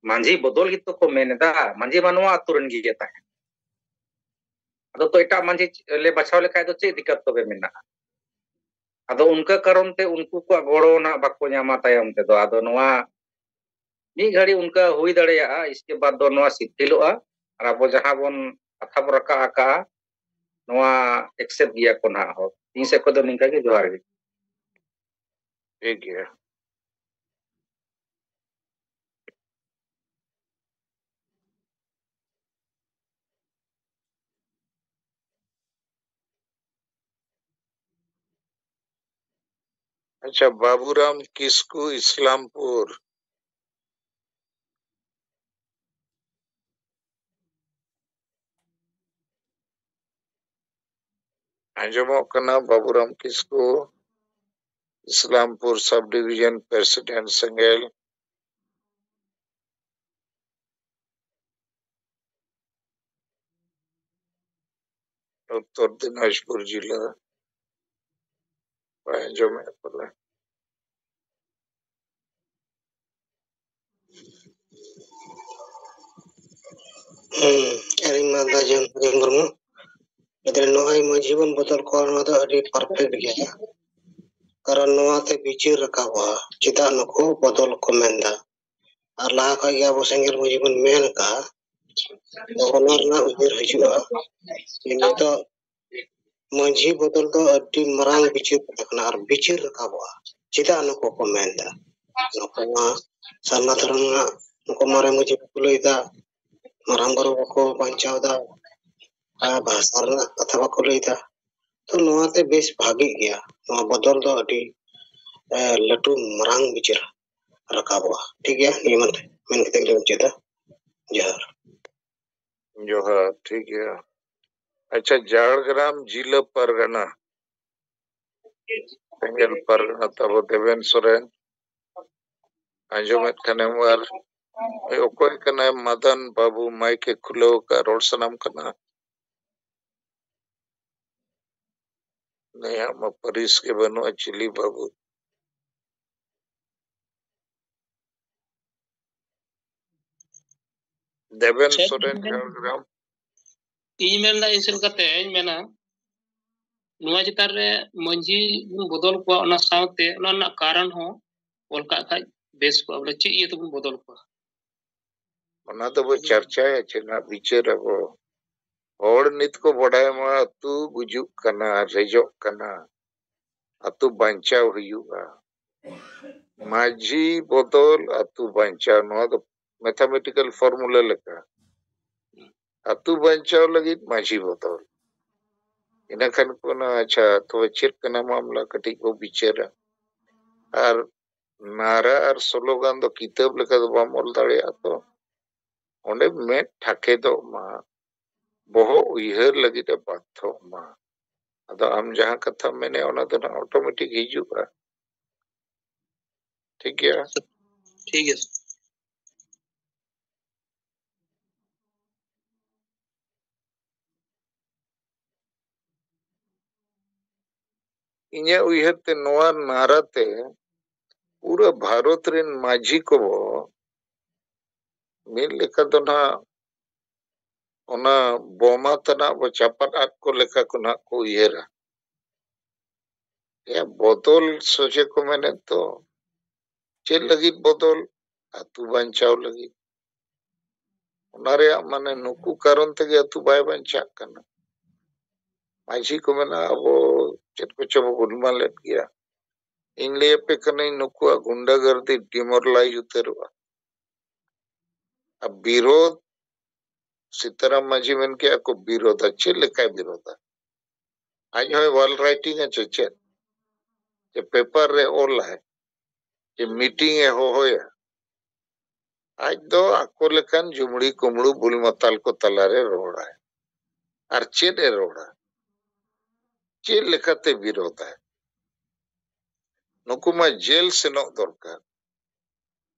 ᱢᱟᱹᱡᱷᱤ ᱵᱚᱫᱚᱞ ᱜᱮᱛᱚ ᱠᱚ ᱢᱮᱱ ᱮᱫᱟ, ᱢᱟᱹᱡᱷᱤ ᱢᱟ ᱱᱚᱣᱟ ᱟᱹᱛᱩ ᱨᱮᱱ ᱜᱮ ᱛᱟᱦᱮᱸ᱾ ᱟᱫᱚ ᱛᱚ ᱮᱴᱟᱜ ᱢᱟᱹᱡᱷᱤ ᱞᱮ ᱵᱟᱪᱷᱟᱣ ᱞᱮᱠᱷᱟᱡ ᱫᱚ ᱪᱮᱫ ᱫᱤᱠᱠᱟᱛ ᱛᱚᱵᱮ ᱢᱮᱱᱟᱜᱼᱟ? ᱟᱫᱚ ᱚᱱᱠᱟ ᱠᱟᱨᱚᱱ ᱛᱮ ᱩᱱᱠᱩ ᱠᱚᱣᱟᱜ ᱜᱚᱲᱚ ᱱᱟᱜ ᱵᱟᱠᱚ ᱧᱟᱢᱟ ᱛᱟᱭᱚᱢ ᱛᱮᱫᱚ᱾ ᱟᱫᱚ ᱱᱚᱣᱟ ᱢᱤᱫ ᱜᱷᱟᱹᱲᱤ ᱚᱱᱠᱟ ᱦᱩᱭ ᱫᱟᱲᱮᱭᱟᱜᱼᱟ, ᱤᱥᱠᱮ ᱵᱟᱫ ᱫᱚ ᱱᱚᱣᱟ ᱥᱤᱛᱷᱤᱞᱚᱜᱼᱟ᱾ ᱟᱨ ᱟᱵᱚ ᱡᱟᱦᱟᱸ ᱵᱚᱱ ᱠᱟᱛᱷᱟ ᱵᱚᱱ ᱨᱟᱠᱟᱵ ᱟᱠᱟᱜᱼᱟ, ᱱᱚᱣᱟ ᱮᱠᱥᱮᱯᱴ ᱜᱮᱭᱟ ᱠᱚ ᱱᱟᱦᱟᱜ ᱦᱚᱲ᱾ ᱤᱧ ᱥᱮᱫ ᱠᱷᱚᱱ ᱫᱚ ᱱᱤᱝᱠᱟ ᱜᱮ, ᱡᱚᱦᱟᱨ ᱜᱮ᱾ ᱴᱷᱤᱠ ᱜᱮᱭᱟ᱾ ᱟᱪᱪᱷᱟ, ᱵᱟᱵᱩᱨᱟᱢ ᱠᱤᱥᱠᱩ, ᱤᱥᱞᱟᱢᱯᱩᱨ᱾ ᱟᱸᱡᱚᱢᱚᱜ ᱠᱟᱱᱟ ᱵᱟᱵᱩᱨᱟᱢ ᱠᱤᱥᱠᱩ, ᱤᱥᱞᱟᱢᱯᱩᱨ sub division president ᱥᱮᱸᱜᱮᱞ, ᱩᱛᱛᱚᱨ ᱫᱤᱱᱟᱡᱽᱯᱩᱨ ᱡᱤᱞᱟ᱾ ᱵᱟᱭ ᱟᱸᱡᱚᱢᱮᱫ ᱯᱟᱞᱮ᱾ ᱦᱩᱸ, ᱟᱹᱞᱤᱧ ᱢᱟ ᱫᱟᱡᱚᱱ ᱢᱩᱨᱢᱩ᱾ ᱱᱚᱜᱼᱚᱭ ᱢᱟᱹᱡᱷᱤ ᱵᱚᱱ ᱵᱚᱫᱚᱞ ᱠᱚᱣᱟ, ᱱᱚᱣᱟ ᱫᱚ ᱟᱹᱰᱤ perfect ᱜᱮᱭᱟ᱾ ᱠᱟᱨᱚᱱ ᱱᱚᱣᱟ ᱛᱮ ᱵᱤᱪᱟᱹᱨ ᱨᱟᱠᱟᱵᱚᱜᱼᱟ, ᱪᱮᱫᱟᱜ ᱱᱩᱠᱩ ᱵᱚᱫᱚᱞ ᱠᱚ ᱢᱮᱱᱫᱟ᱾ ᱟᱨ ᱞᱟᱦᱟ ᱠᱷᱚᱱ ᱜᱮ ᱟᱵᱚ ᱥᱮᱸᱜᱮᱞ ᱢᱟᱹᱡᱷᱤ ᱵᱚᱱ ᱢᱮᱱ ᱟᱠᱟᱫᱼᱟ, ᱛᱚ ᱚᱱᱟ ᱨᱮᱱᱟᱜ ᱩᱭᱦᱟᱹᱨ ᱦᱤᱡᱩᱜᱼᱟ᱾ ᱡᱮ ᱱᱤᱛᱚᱜ ᱢᱟᱹᱡᱷᱤ ᱵᱚᱫᱚᱞ ᱫᱚ ᱟᱹᱰᱤ ᱢᱟᱨᱟᱝ ᱵᱤᱪᱟᱹᱨ ᱠᱟᱛᱷᱟ ᱠᱟᱱᱟ ᱟᱨ ᱵᱤᱪᱟᱹᱨ ᱨᱟᱠᱟᱵᱚᱜᱼᱟ᱾ ᱪᱮᱫᱟᱜ ᱱᱩᱠᱩ ᱠᱚ ᱢᱮᱱᱫᱟ? ᱱᱩᱠᱩ ᱢᱟ ᱥᱟᱨᱱᱟ ᱫᱷᱚᱨᱚᱢ ᱨᱮᱱᱟᱜ ᱱᱩᱠᱩ ᱢᱟᱨᱮ ᱢᱟᱹᱡᱷᱤ ᱵᱟᱠᱚ ᱞᱟᱹᱭᱫᱟ, ᱢᱟᱨᱟᱝ ᱵᱩᱨᱩ ᱵᱟᱠᱚ ᱵᱟᱧᱪᱟᱣ ᱮᱫᱟ, ᱟᱨ ᱵᱷᱟᱥᱟ ᱨᱮᱱᱟᱜ ᱠᱟᱛᱷᱟ ᱵᱟᱠᱚ ᱞᱟᱹᱭᱫᱟ᱾ ᱛᱚ ᱱᱚᱣᱟ ᱛᱮ ᱵᱮᱥ ᱵᱷᱟᱜᱮᱜ ᱜᱮᱭᱟ᱾ ᱱᱚᱣᱟ ᱵᱚᱫᱚᱞ ᱫᱚ ᱟᱹᱰᱤ, ᱮ, ᱞᱟᱹᱴᱩ ᱢᱟᱨᱟᱝ ᱵᱤᱪᱟᱹᱨ ᱨᱟᱠᱟᱵᱚᱜᱼᱟ᱾ ᱴᱷᱤᱠ ᱜᱮᱭᱟ, ᱱᱤᱭᱟᱹ ᱢᱮᱱ ᱠᱟᱛᱮ ᱜᱮᱞᱤᱧ ᱢᱩᱪᱟᱹᱫᱟ᱾ ᱡᱚᱦᱟᱨ᱾ ᱡᱚᱦᱟᱨ, ᱴᱷᱤᱠ ᱜᱮᱭᱟ᱾ ᱟᱪᱪᱷᱟ, ᱡᱷᱟᱲᱜᱨᱟᱢ ᱡᱤᱞᱟᱹ ᱯᱟᱨᱜᱟᱱᱟ, ᱥᱮᱸᱜᱮᱞ ᱯᱟᱨᱜᱟᱱᱟ ᱛᱟᱵᱚ ᱫᱮᱵᱮᱱ ᱥᱚᱨᱮᱱ, ᱟᱸᱡᱚᱢᱮᱫ ᱠᱷᱟᱱᱮᱢ? ᱟᱨ ᱚᱠᱚᱭ ᱠᱟᱱᱟᱭ ᱢᱟᱫᱟᱱ ᱵᱟᱹᱵᱩ? ᱢᱟᱭᱤᱠ ᱮ ᱠᱷᱩᱞᱟᱹᱣ ᱟᱠᱟᱫ, ᱨᱚᱲ ᱥᱟᱱᱟᱢ ᱠᱟᱱᱟ? ᱱᱩᱭᱟᱜ ᱢᱟ ᱯᱟᱹᱨᱤᱥ ᱜᱮ ᱵᱟᱹᱱᱩᱜᱼᱟ, ᱪᱤᱞᱤ ᱵᱟᱹᱵᱩ? ᱫᱮᱵᱮᱱ ᱥᱮ ᱥᱚᱨᱮᱱ, ᱡᱷᱟᱲᱜᱨᱟᱢ᱾ ᱤᱧ ᱢᱮᱱᱫᱟ, ᱤᱧ ᱥᱮᱫ ᱞᱮᱠᱟᱛᱮ ᱤᱧ ᱢᱮᱱᱟ, ᱱᱚᱣᱟ ᱪᱮᱛᱟᱱ ᱨᱮ ᱢᱟᱹᱡᱷᱤ ᱵᱚᱱ ᱵᱚᱫᱚᱞ ᱠᱚᱣᱟ, ᱚᱱᱟ ᱥᱟᱶᱛᱮ ᱚᱱᱟ ᱨᱮᱱᱟᱜ ᱠᱟᱨᱚᱱ ᱦᱚᱸ ᱚᱞ ᱠᱟᱜ ᱠᱷᱟᱡ ᱵᱮᱥ ᱠᱚᱜᱼᱟ, ᱵᱚᱞᱮ ᱪᱮᱫ ᱤᱭᱟᱹ ᱛᱮᱵᱚᱱ ᱵᱚᱫᱚᱞ ᱠᱚᱣᱟ᱾ ᱚᱱᱟ ᱫᱚᱵᱚ ᱪᱟᱨᱪᱟᱭᱟ ᱪᱮ ᱱᱟᱜ ᱵᱤᱪᱟᱹᱨ ᱟᱵᱚ? ᱦᱚᱲ ᱱᱤᱛ ᱠᱚ ᱵᱟᱰᱟᱭ ᱢᱟ, ᱟᱹᱛᱩ ᱜᱩᱡᱩᱜ ᱠᱟᱱᱟ, ᱨᱮᱡᱚᱜ ᱠᱟᱱᱟ, ᱟᱹᱛᱩ ᱵᱟᱧᱪᱟᱣ ᱦᱩᱭᱩᱜᱼᱟ᱾ ᱢᱟᱹᱡᱷᱤ ᱵᱚᱫᱚᱞ, ᱟᱹᱛᱩ ᱵᱟᱧᱪᱟᱣ, ᱱᱚᱣᱟ ᱫᱚ mathematical formula ᱞᱮᱠᱟ᱾ ᱟᱹᱛᱩ ᱵᱟᱧᱪᱟᱣ ᱞᱟᱹᱜᱤᱫ ᱢᱟᱹᱡᱷᱤ ᱵᱚᱫᱚᱞ᱾ ᱤᱱᱟᱹ ᱠᱷᱟᱱ ᱠᱚ ᱚᱱᱟ, ᱟᱪᱪᱷᱟ, ᱛᱚᱵᱮ ᱪᱮᱫ ᱠᱟᱱᱟ ᱢᱟᱢᱞᱟ, ᱠᱟᱹᱴᱤᱡ ᱵᱚ ᱵᱤᱪᱟᱹᱨᱟ᱾ ᱟᱨ ᱱᱟᱨᱟ ᱟᱨ ᱥᱞᱳᱜᱟᱱ ᱫᱚ ᱠᱤᱛᱟᱹᱵ ᱞᱮᱠᱟ ᱫᱚ ᱵᱟᱢ ᱚᱞ ᱫᱟᱲᱮᱭᱟᱜᱼᱟ ᱛᱚ᱾ ᱚᱸᱰᱮ ᱢᱮᱫ ᱴᱷᱟᱠᱮᱫᱚᱜ ᱢᱟ, ᱵᱚᱦᱚᱜ ᱩᱭᱦᱟᱹᱨ ᱞᱟᱹᱜᱤᱫ ᱮ ᱵᱟᱫᱷᱚᱜ ᱢᱟ᱾ ᱟᱫᱚ ᱟᱢ ᱡᱟᱦᱟᱸ ᱠᱟᱛᱷᱟᱢ ᱢᱮᱱᱮᱫ, ᱚᱱᱟ ᱫᱚ ᱱᱟᱜ automatic ᱦᱤᱡᱩᱜᱼᱟ᱾ ᱴᱷᱤᱠ ᱜᱮᱭᱟ? ᱴᱷᱤᱠ ᱜᱮᱭᱟ᱾ ᱤᱧᱟᱹᱜ ᱩᱭᱦᱟᱹᱨ ᱛᱮ ᱱᱚᱣᱟ ᱱᱟᱨᱟ ᱛᱮ ᱯᱩᱨᱟᱹ ᱵᱷᱟᱨᱚᱛ ᱨᱮᱱ ᱢᱟᱹᱡᱷᱤ ᱠᱚ ᱢᱤᱫ ᱞᱮᱠᱟ ᱫᱚ ᱱᱟᱜ ᱚᱱᱟ ᱵᱳᱢᱟ ᱛᱮᱱᱟᱜ ᱵᱚ ᱪᱟᱯᱟᱫ ᱟᱫ ᱠᱚ ᱞᱮᱠᱟ ᱠᱚ ᱱᱟᱜ ᱠᱚ ᱩᱭᱦᱟᱹᱨᱟ᱾ ᱮ, ᱵᱚᱫᱚᱞ ᱥᱚᱡᱷᱮ ᱠᱚ ᱢᱮᱱᱮᱫ ᱫᱚ᱾ ᱪᱮᱫ ᱞᱟᱹᱜᱤᱫ ᱵᱚᱫᱚᱞ? ᱟᱹᱛᱩ ᱵᱟᱧᱪᱟᱣ ᱞᱟᱹᱜᱤᱫ᱾ ᱚᱱᱟ ᱨᱮᱭᱟᱜ ᱢᱟᱱᱮ ᱱᱩᱠᱩ ᱠᱟᱨᱚᱱ ᱛᱮᱜᱮ ᱟᱹᱛᱩ ᱵᱟᱭ ᱵᱟᱧᱪᱟᱜ ᱠᱟᱱᱟ᱾ ᱢᱟᱹᱡᱷᱤ ᱠᱚ ᱢᱮᱱᱟ, ᱟᱵᱚ ᱪᱮᱫ ᱠᱚᱪᱚ ᱵᱚ ᱜᱩᱞᱢᱟᱞᱮᱫ ᱜᱮᱭᱟ᱾ ᱤᱧ ᱞᱟᱹᱭ ᱟᱯᱮ ᱠᱟᱹᱱᱟᱹᱧ, ᱱᱩᱠᱩᱣᱟᱜ ᱜᱩᱱᱰᱟᱜᱟᱨᱫᱤ demoralize ᱩᱛᱟᱹᱨᱚᱜᱼᱟ᱾ ᱟᱨ ᱵᱤᱨᱳᱫᱷ, ᱥᱤᱛᱟᱨᱟᱢ ᱢᱟᱹᱡᱷᱤ ᱢᱮᱱ ᱠᱮᱜᱼᱟ ᱠᱚ ᱵᱤᱨᱳᱫᱷᱟ᱾ ᱪᱮᱫ ᱞᱮᱠᱟᱭ ᱵᱤᱨᱳᱫᱷᱟ? ᱟᱡ ᱦᱚᱸᱭ ᱚᱞ ᱨᱟᱭᱴᱤᱝ ᱟᱪᱮ ᱪᱮᱫ? ᱡᱮ ᱯᱮᱯᱟᱨ ᱨᱮ ᱚᱞᱟᱭ, ᱡᱮ ᱢᱤᱴᱤᱝ ᱮ ᱦᱚᱦᱚᱭᱟ? ᱟᱡ ᱫᱚ ᱟᱠᱚ ᱞᱮᱠᱟᱱ ᱡᱩᱢᱲᱤ ᱠᱩᱢᱲᱩ ᱵᱩᱞ ᱢᱟᱛᱟᱞ ᱠᱚ ᱛᱟᱞᱟᱨᱮ ᱨᱚᱲᱟᱭ᱾ ᱟᱨ ᱪᱮᱫ ᱮ ᱨᱚᱲᱟ? ᱪᱮᱫ ᱞᱮᱠᱟᱛᱮ ᱵᱤᱨᱳᱫᱷᱟᱭ? ᱱᱩᱠᱩ ᱢᱟ ᱡᱮᱞ ᱥᱮᱱᱚᱜ ᱫᱚᱨᱠᱟᱨ᱾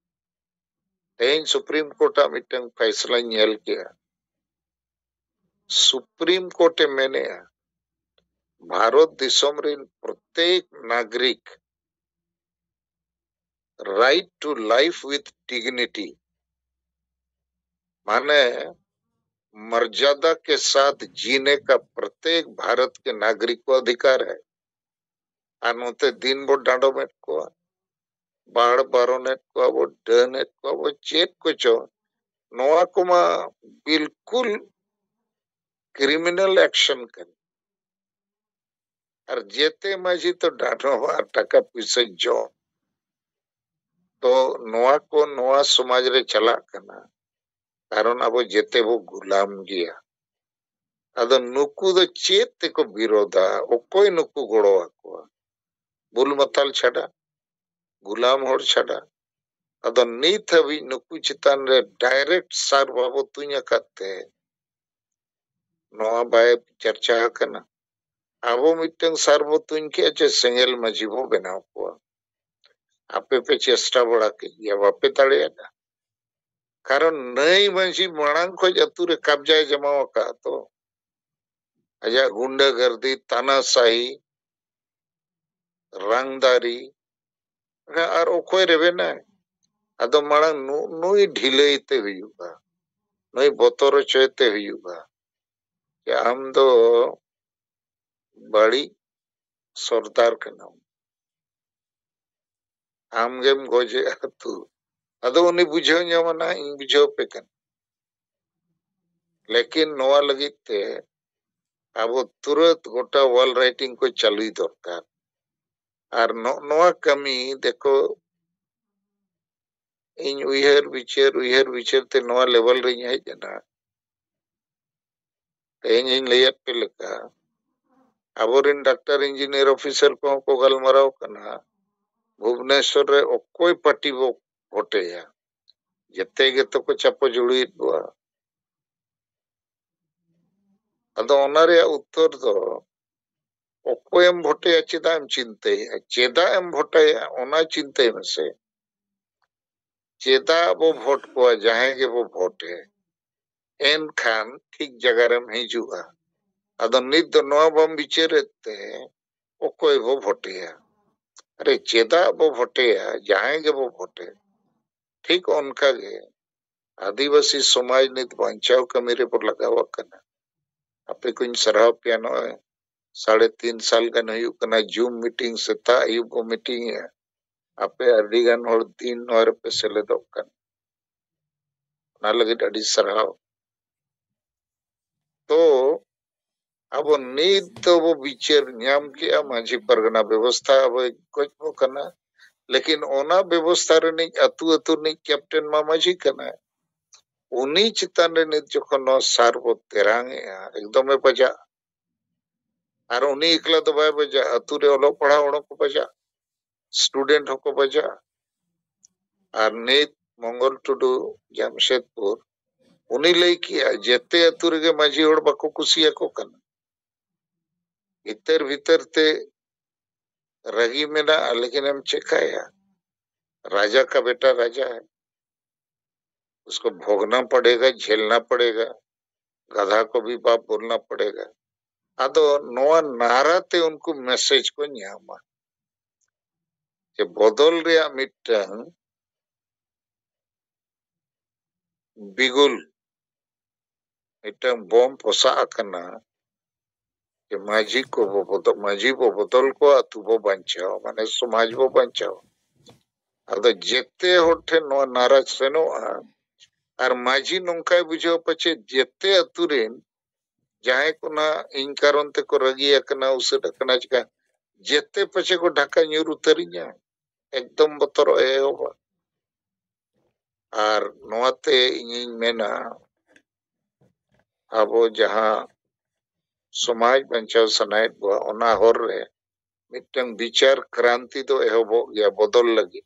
ᱛᱮᱦᱮᱧ ᱥᱩᱯᱨᱤᱢ ᱠᱳᱨᱴ ᱟᱜ ᱢᱤᱫᱴᱟᱝ ᱯᱷᱟᱭᱥᱞᱟᱧ ᱧᱮᱞ ᱠᱮᱜᱼᱟ᱾ ᱥᱩᱯᱨᱤᱢ ᱠᱳᱨᱴ ᱮ ᱢᱮᱱᱮᱜᱼᱟ, ᱵᱷᱟᱨᱚᱛ ᱫᱤᱥᱚᱢ ᱨᱮᱱ ᱯᱨᱚᱛᱮᱠ ᱱᱟᱜᱽᱨᱤᱠ right to life with dignity, ᱢᱟᱱᱮ ᱢᱚᱨᱡᱟᱫᱟ ᱠᱮ ᱥᱟᱛᱷ ᱡᱤᱱᱮ ᱠᱟ ᱯᱨᱚᱛᱮᱠ ᱵᱷᱟᱨᱚᱛ ᱠᱮ ᱱᱟᱜᱽᱨᱤᱠ ᱠᱚ ᱚᱫᱷᱤᱠᱟᱨ ᱦᱮ᱾ ᱟᱨ ᱱᱚᱛᱮ ᱫᱤᱱ ᱵᱚ ᱰᱟᱸᱰᱚᱢᱮᱫ ᱠᱚᱣᱟ, ᱵᱟᱲ ᱵᱟᱨᱚᱱᱮᱫ ᱠᱚᱣᱟ ᱵᱚ, ᱰᱟᱹᱱᱮᱫ ᱠᱚᱣᱟ ᱵᱚ, ᱪᱮᱫ ᱠᱚᱪᱚ᱾ ᱱᱚᱣᱟ ᱠᱚᱢᱟ ᱵᱤᱞᱠᱩᱞ ᱠᱨᱤᱢᱤᱱᱟᱞ ᱮᱠᱥᱚᱱ ᱠᱟᱱᱟ᱾ ᱟᱨ ᱡᱮᱛᱮ ᱢᱟᱹᱡᱷᱤ ᱛᱚ ᱰᱟᱸᱰᱚᱢ ᱟᱨ ᱴᱟᱠᱟ ᱯᱩᱭᱥᱟᱹ ᱡᱚᱢ᱾ ᱛᱚ ᱱᱚᱣᱟ ᱠᱚ ᱱᱚᱣᱟ ᱥᱚᱢᱟᱡᱽ ᱨᱮ ᱪᱟᱞᱟᱜ ᱠᱟᱱᱟ, ᱠᱟᱨᱚᱱ ᱟᱵᱚ ᱡᱮᱛᱮ ᱵᱚ ᱜᱩᱞᱟᱢ ᱜᱮᱭᱟ᱾ ᱟᱫᱚ ᱱᱩᱠᱩ ᱫᱚ ᱪᱮᱫ ᱛᱮᱠᱚ ᱵᱤᱨᱳᱫᱟ? ᱚᱠᱚᱭ ᱱᱩᱠᱩ ᱜᱚᱲᱚ ᱟᱠᱚᱣᱟ? ᱵᱩᱞ ᱢᱟᱛᱟᱞ ᱪᱷᱟᱰᱟ, ᱜᱩᱞᱟᱢ ᱦᱚᱲ ᱪᱷᱟᱰᱟ᱾ ᱟᱫᱚ ᱱᱤᱛ ᱦᱟᱹᱵᱤᱡ ᱱᱩᱠᱩ ᱪᱮᱛᱟᱱ ᱨᱮ ᱰᱟᱭᱨᱮᱠᱴ ᱥᱟᱨ ᱵᱟᱵᱚ ᱛᱩᱧ ᱟᱠᱟᱫ ᱛᱮ ᱱᱚᱣᱟ ᱵᱟᱭ ᱪᱟᱨᱪᱟ ᱟᱠᱟᱱᱟ᱾ ᱟᱵᱚ ᱢᱤᱫᱴᱟᱝ ᱥᱟᱨ ᱵᱚ ᱛᱩᱧ ᱠᱮᱜᱼᱟ ᱪᱮ ᱥᱮᱸᱜᱮᱞ ᱢᱟᱹᱡᱷᱤ ᱵᱚ ᱵᱮᱱᱟᱣ ᱠᱚᱣᱟ᱾ ᱟᱯᱮ ᱯᱮ ᱪᱮᱥᱴᱟ ᱵᱟᱲᱟ ᱠᱮᱫ ᱜᱮᱭᱟ, ᱵᱟᱯᱮ ᱫᱟᱲᱮᱭᱟᱫᱟ᱾ ᱠᱟᱨᱚᱱ ᱱᱟᱹᱭ ᱢᱟᱹᱡᱷᱤ ᱢᱟᱲᱟᱝ ᱠᱷᱚᱡ ᱟᱹᱛᱩ ᱨᱮ ᱠᱟᱵᱽᱡᱟᱭ ᱡᱚᱢᱟᱣ ᱟᱠᱟᱫ ᱛᱚ᱾ ᱟᱡᱟᱜ ᱜᱩᱱᱰᱟᱹ ᱜᱟᱨᱫᱤ, ᱛᱟᱱᱟᱥᱟᱦᱤ, ᱨᱟᱝᱫᱟᱨᱤ, ᱟᱨ ᱚᱠᱚᱭ ᱨᱮᱵᱮᱱᱟᱭ? ᱟᱫᱚ ᱢᱟᱲᱟᱝ ᱱᱩ-, ᱱᱩᱭ ᱰᱷᱤᱞᱟᱹᱭ ᱛᱮ ᱦᱩᱭᱩᱜᱼᱟ, ᱱᱩᱭ ᱵᱚᱛᱚᱨ ᱦᱚᱪᱚᱭ ᱛᱮ ᱦᱩᱭᱩᱜᱼᱟ᱾ ᱡᱮ ᱟᱢ ᱫᱚ ᱵᱟᱹᱲᱤᱡ ᱥᱚᱨᱫᱟᱨ ᱠᱟᱱᱟᱢ, ᱟᱢᱜᱮᱢ ᱜᱚᱡᱮ ᱟᱹᱛᱩ᱾ ᱟᱫᱚ ᱩᱱᱤ ᱵᱩᱡᱷᱟᱹᱣ ᱧᱟᱢᱟ, ᱱᱟ ᱤᱧ ᱵᱩᱡᱷᱟᱹᱣ ᱯᱮ ᱠᱟᱱᱟ᱾ ᱞᱮᱠᱤᱱ ᱱᱚᱣᱟ ᱞᱟᱹᱜᱤᱫ ᱛᱮ ᱟᱵᱚ ᱛᱩᱨᱟᱹᱛ ᱜᱚᱴᱟ ᱚᱣᱟᱞ ᱨᱟᱭᱴᱤᱝ ᱠᱚ ᱪᱟᱹᱞᱩᱭ ᱫᱚᱨᱠᱟᱨ᱾ ᱟᱨ ᱱᱚᱜ ᱱᱚᱣᱟ ᱠᱟᱹᱢᱤ ᱫᱮᱠᱷᱚ, ᱤᱧ ᱩᱭᱦᱟᱹᱨ ᱵᱤᱪᱟᱹᱨ ᱩᱭᱦᱟᱹᱨ ᱵᱤᱪᱟᱹᱨ ᱛᱮ ᱱᱚᱣᱟ ᱞᱮᱵᱮᱞ ᱨᱤᱧ ᱦᱮᱡ ᱮᱱᱟ᱾ ᱛᱮᱦᱮᱧ ᱤᱧ ᱞᱟᱹᱭᱟᱫ ᱯᱮ ᱞᱮᱠᱟ, ᱟᱵᱚᱨᱮᱱ ᱰᱟᱠᱛᱟᱨ, ᱤᱧᱡᱤᱱᱤᱭᱟᱨ, ᱚᱯᱷᱤᱥᱟᱨ ᱠᱚᱦᱚᱸ ᱠᱚ ᱜᱟᱞᱢᱟᱨᱟᱣ ᱠᱟᱱᱟ, ᱵᱷᱩᱵᱽᱱᱮᱥᱚᱨ ᱨᱮ ᱚᱠᱚᱭ ᱯᱟᱨᱴᱤ ᱵᱚ ᱵᱷᱳᱴᱮᱭᱟ? ᱡᱮᱛᱮ ᱜᱮᱛᱚ ᱠᱚ ᱪᱟᱯᱚ ᱡᱩᱲᱩᱭᱮᱫ ᱵᱚᱣᱟ᱾ ᱟᱫᱚ ᱚᱱᱟ ᱨᱮᱭᱟᱜ ᱩᱛᱛᱚᱨ ᱫᱚ, ᱚᱠᱚᱭᱮᱢ ᱵᱷᱳᱴᱮᱭᱟ, ᱪᱮᱫᱟᱜ ᱮᱢ ᱪᱤᱱᱛᱟᱹᱭᱮᱫᱼᱟ? ᱪᱮᱫᱟᱜ ᱮᱢ ᱵᱷᱳᱴᱮᱭᱟ, ᱚᱱᱟ ᱪᱤᱱᱛᱟᱹᱭ ᱢᱮᱥᱮ᱾ ᱪᱮᱫᱟᱜ ᱵᱚ ᱵᱷᱳᱴ ᱠᱚᱣᱟ ᱡᱟᱦᱟᱸᱭ ᱜᱮᱵᱚ ᱵᱷᱳᱴᱮ? ᱮᱱᱠᱷᱟᱱ ᱴᱷᱤᱠ ᱡᱟᱭᱜᱟ ᱨᱮᱢ ᱦᱤᱡᱩᱜᱼᱟ᱾ ᱟᱫᱚ ᱱᱤᱛ ᱫᱚ ᱱᱚᱣᱟ ᱵᱟᱢ ᱵᱤᱪᱟᱹᱨᱮᱫ ᱛᱮ ᱚᱠᱚᱭ ᱵᱚ ᱵᱷᱳᱴᱮᱭᱟ? ᱟᱨᱮ, ᱪᱮᱫᱟᱜ ᱵᱚ ᱵᱷᱳᱴᱮᱭᱟ ᱡᱟᱦᱟᱸᱭ ᱜᱮᱵᱚ ᱵᱷᱳᱴᱮ? ᱴᱷᱤᱠ ᱚᱱᱠᱟ ᱜᱮ ᱟᱹᱫᱤᱵᱟᱹᱥᱤ ᱥᱚᱢᱟᱡᱽ ᱱᱤᱛ ᱵᱟᱧᱪᱟᱣ ᱠᱟᱹᱢᱤ ᱨᱮᱵᱚ ᱞᱟᱜᱟᱣ ᱟᱠᱟᱱᱟ᱾ ᱟᱯᱮ ᱠᱚᱧ ᱥᱟᱨᱦᱟᱣ ᱯᱮᱭᱟ, ᱱᱚᱜᱼᱚᱭ ᱥᱟᱲᱮ ᱛᱤᱱ ᱥᱟᱞ ᱜᱟᱱ ᱦᱩᱭᱩᱜ ᱠᱟᱱᱟ, ᱡᱩᱢ ᱢᱤᱴᱤᱝ ᱥᱮᱛᱟᱜ ᱟᱹᱭᱩᱵ ᱵᱚ ᱢᱤᱴᱤᱝ ᱮᱜᱼᱟ᱾ ᱟᱯᱮ ᱟᱹᱰᱤ ᱜᱟᱱ ᱦᱚᱲ ᱫᱤᱱ ᱱᱚᱣᱟ ᱨᱮᱯᱮ ᱥᱮᱞᱮᱫᱚᱜ ᱠᱟᱱᱟ, ᱚᱱᱟ ᱞᱟᱹᱜᱤᱫ ᱟᱹᱰᱤ ᱥᱟᱨᱦᱟᱣ᱾ ᱛᱚ ᱟᱵᱚ ᱱᱤᱛ ᱫᱚᱵᱚ ᱵᱤᱪᱟᱹᱨ ᱧᱟᱢ ᱠᱮᱜᱼᱟ, ᱢᱟᱹᱡᱷᱤ ᱯᱟᱨᱜᱟᱱᱟ ᱵᱮᱵᱚᱥᱛᱷᱟ ᱟᱵᱚᱭ ᱜᱚᱡ ᱵᱚ ᱠᱟᱱᱟ, ᱞᱮᱠᱤᱱ ᱚᱱᱟ ᱵᱮᱵᱚᱥᱛᱷᱟ ᱨᱤᱱᱤᱡ ᱟᱹᱛᱩ ᱟᱹᱛᱩ ᱨᱤᱱᱤᱡ ᱠᱮᱯᱴᱮᱱ ᱢᱟ ᱢᱟᱹᱡᱷᱤ ᱠᱟᱱᱟᱭ᱾ ᱩᱱᱤ ᱪᱮᱛᱟᱱ ᱨᱮ ᱱᱤᱛ ᱡᱚᱠᱷᱚᱱ ᱱᱚᱣᱟ ᱥᱟᱨ ᱵᱚ ᱛᱮᱨᱟᱝ ᱮᱜᱼᱟ, ᱮᱠᱫᱚᱢᱮ ᱵᱟᱡᱟᱜ᱾ ᱟᱨ ᱩᱱᱤ ᱮᱠᱞᱟ ᱫᱚ ᱵᱟᱭ ᱵᱟᱡᱟᱜ, ᱟᱹᱛᱩ ᱨᱮ ᱚᱞᱚᱜ ᱯᱟᱲᱦᱟᱣ ᱦᱚᱲ ᱦᱚᱸᱠᱚ ᱵᱟᱡᱟᱜ, ᱥᱴᱩᱰᱮᱱᱴ ᱦᱚᱸᱠᱚ ᱵᱟᱡᱟᱜ᱾ ᱟᱨ ᱱᱤᱛ ᱢᱚᱝᱜᱚᱞ ᱴᱩᱰᱩ, ᱡᱟᱢᱥᱮᱫᱽᱯᱩᱨ, ᱩᱱᱤ ᱞᱟᱹᱭ ᱠᱮᱜᱼᱟ, ᱡᱮᱛᱮ ᱟᱹᱛᱩ ᱨᱮᱜᱮ ᱢᱟᱹᱡᱷᱤ ᱦᱚᱲ ᱵᱟᱠᱚ ᱠᱩᱥᱤᱭᱟᱠᱚ ᱠᱟᱱᱟ᱾ ᱵᱷᱤᱛᱟᱹᱨ ᱵᱷᱤᱛᱟᱹᱨ ᱛᱮ ᱨᱟᱹᱜᱤ ᱢᱮᱱᱟᱜᱼᱟ, ᱞᱮᱠᱤᱱ ᱮᱢ ᱪᱮᱠᱟᱭᱟ? ᱨᱟᱡᱟ ᱠᱟ ᱵᱮᱴᱟ ᱨᱟᱡᱟ ᱦᱮ, ᱩᱥᱠᱳ ᱵᱷᱳᱜᱽᱱᱟ ᱯᱟᱲᱮᱜᱟ, ᱡᱷᱮᱞᱱᱟ ᱯᱟᱲᱮᱜᱟ, ᱜᱟᱫᱷᱟ ᱠᱚ ᱵᱷᱤ ᱵᱟᱯ ᱵᱳᱞᱱᱟ ᱯᱟᱲᱮᱜᱟ᱾ ᱟᱫᱚ ᱱᱚᱣᱟ ᱱᱟᱨᱟ ᱛᱮ ᱩᱱᱠᱩ ᱢᱮᱥᱮᱡᱽ ᱠᱚ ᱧᱟᱢᱟ ᱡᱮ ᱵᱚᱫᱚᱞ ᱨᱮᱭᱟᱜ ᱢᱤᱫᱴᱟᱝ ᱵᱤᱜᱩᱞ, ᱢᱤᱫᱴᱟᱝ ᱵᱚᱢ ᱯᱚᱥᱟᱜ ᱟᱠᱟᱱᱟ, ᱡᱮ ᱢᱟᱹᱡᱷᱤ ᱠᱚ ᱵᱚ ᱵᱚᱫᱚ-, ᱢᱟᱹᱡᱷᱤ ᱵᱚ ᱵᱚᱫᱚᱞ ᱠᱚᱣᱟ, ᱟᱹᱛᱩ ᱵᱚ ᱵᱟᱧᱪᱟᱣᱟ, ᱢᱟᱱᱮ ᱥᱚᱢᱟᱡᱽ ᱵᱚ ᱵᱟᱧᱪᱟᱣᱟ᱾ ᱟᱫᱚ ᱡᱮᱛᱮ ᱦᱚᱲ ᱴᱷᱮᱱ ᱱᱚᱣᱟ ᱱᱟᱨᱟᱡᱽ ᱥᱮᱱᱚᱜᱼᱟ, ᱟᱨ ᱢᱟᱹᱡᱷᱤ ᱱᱚᱝᱠᱟᱭ ᱵᱩᱡᱷᱟᱹᱣᱟ, ᱯᱟᱪᱮᱫ ᱡᱮᱛᱮ ᱟᱹᱛᱩ ᱨᱮᱱ ᱡᱟᱦᱟᱸᱭ ᱠᱚ ᱱᱟᱜ ᱤᱧ ᱠᱟᱨᱚᱱ ᱛᱮᱠᱚ ᱨᱟᱹᱜᱤ ᱟᱠᱟᱱᱟ, ᱩᱥᱟᱹᱫ ᱟᱠᱟᱱᱟ, ᱪᱤᱠᱟ ᱡᱮᱛᱮ ᱯᱟᱪᱮ ᱠᱚ ᱰᱷᱟᱠᱟ ᱧᱩᱨ ᱩᱛᱟᱹᱨᱤᱧᱟ᱾ ᱮᱠᱫᱚᱢ ᱵᱚᱛᱚᱨᱚᱜ ᱮ ᱮᱦᱚᱵᱟ᱾ ᱟᱨ ᱱᱚᱣᱟᱛᱮ ᱤᱧᱤᱧ ᱢᱮᱱᱟ, ᱟᱵᱚ ᱡᱟᱦᱟᱸ ᱥᱚᱢᱟᱡᱽ ᱵᱟᱧᱪᱟᱣ ᱥᱟᱱᱟᱭᱮᱫ ᱵᱚᱱᱟ, ᱚᱱᱟ ᱦᱚᱨ ᱨᱮ ᱢᱤᱫᱴᱟᱝ ᱵᱤᱪᱟᱨ ᱠᱨᱟᱱᱛᱤ ᱫᱚ ᱮᱦᱚᱵᱚᱜ ᱜᱮᱭᱟ ᱵᱚᱫᱚᱞ ᱞᱟᱹᱜᱤᱫ᱾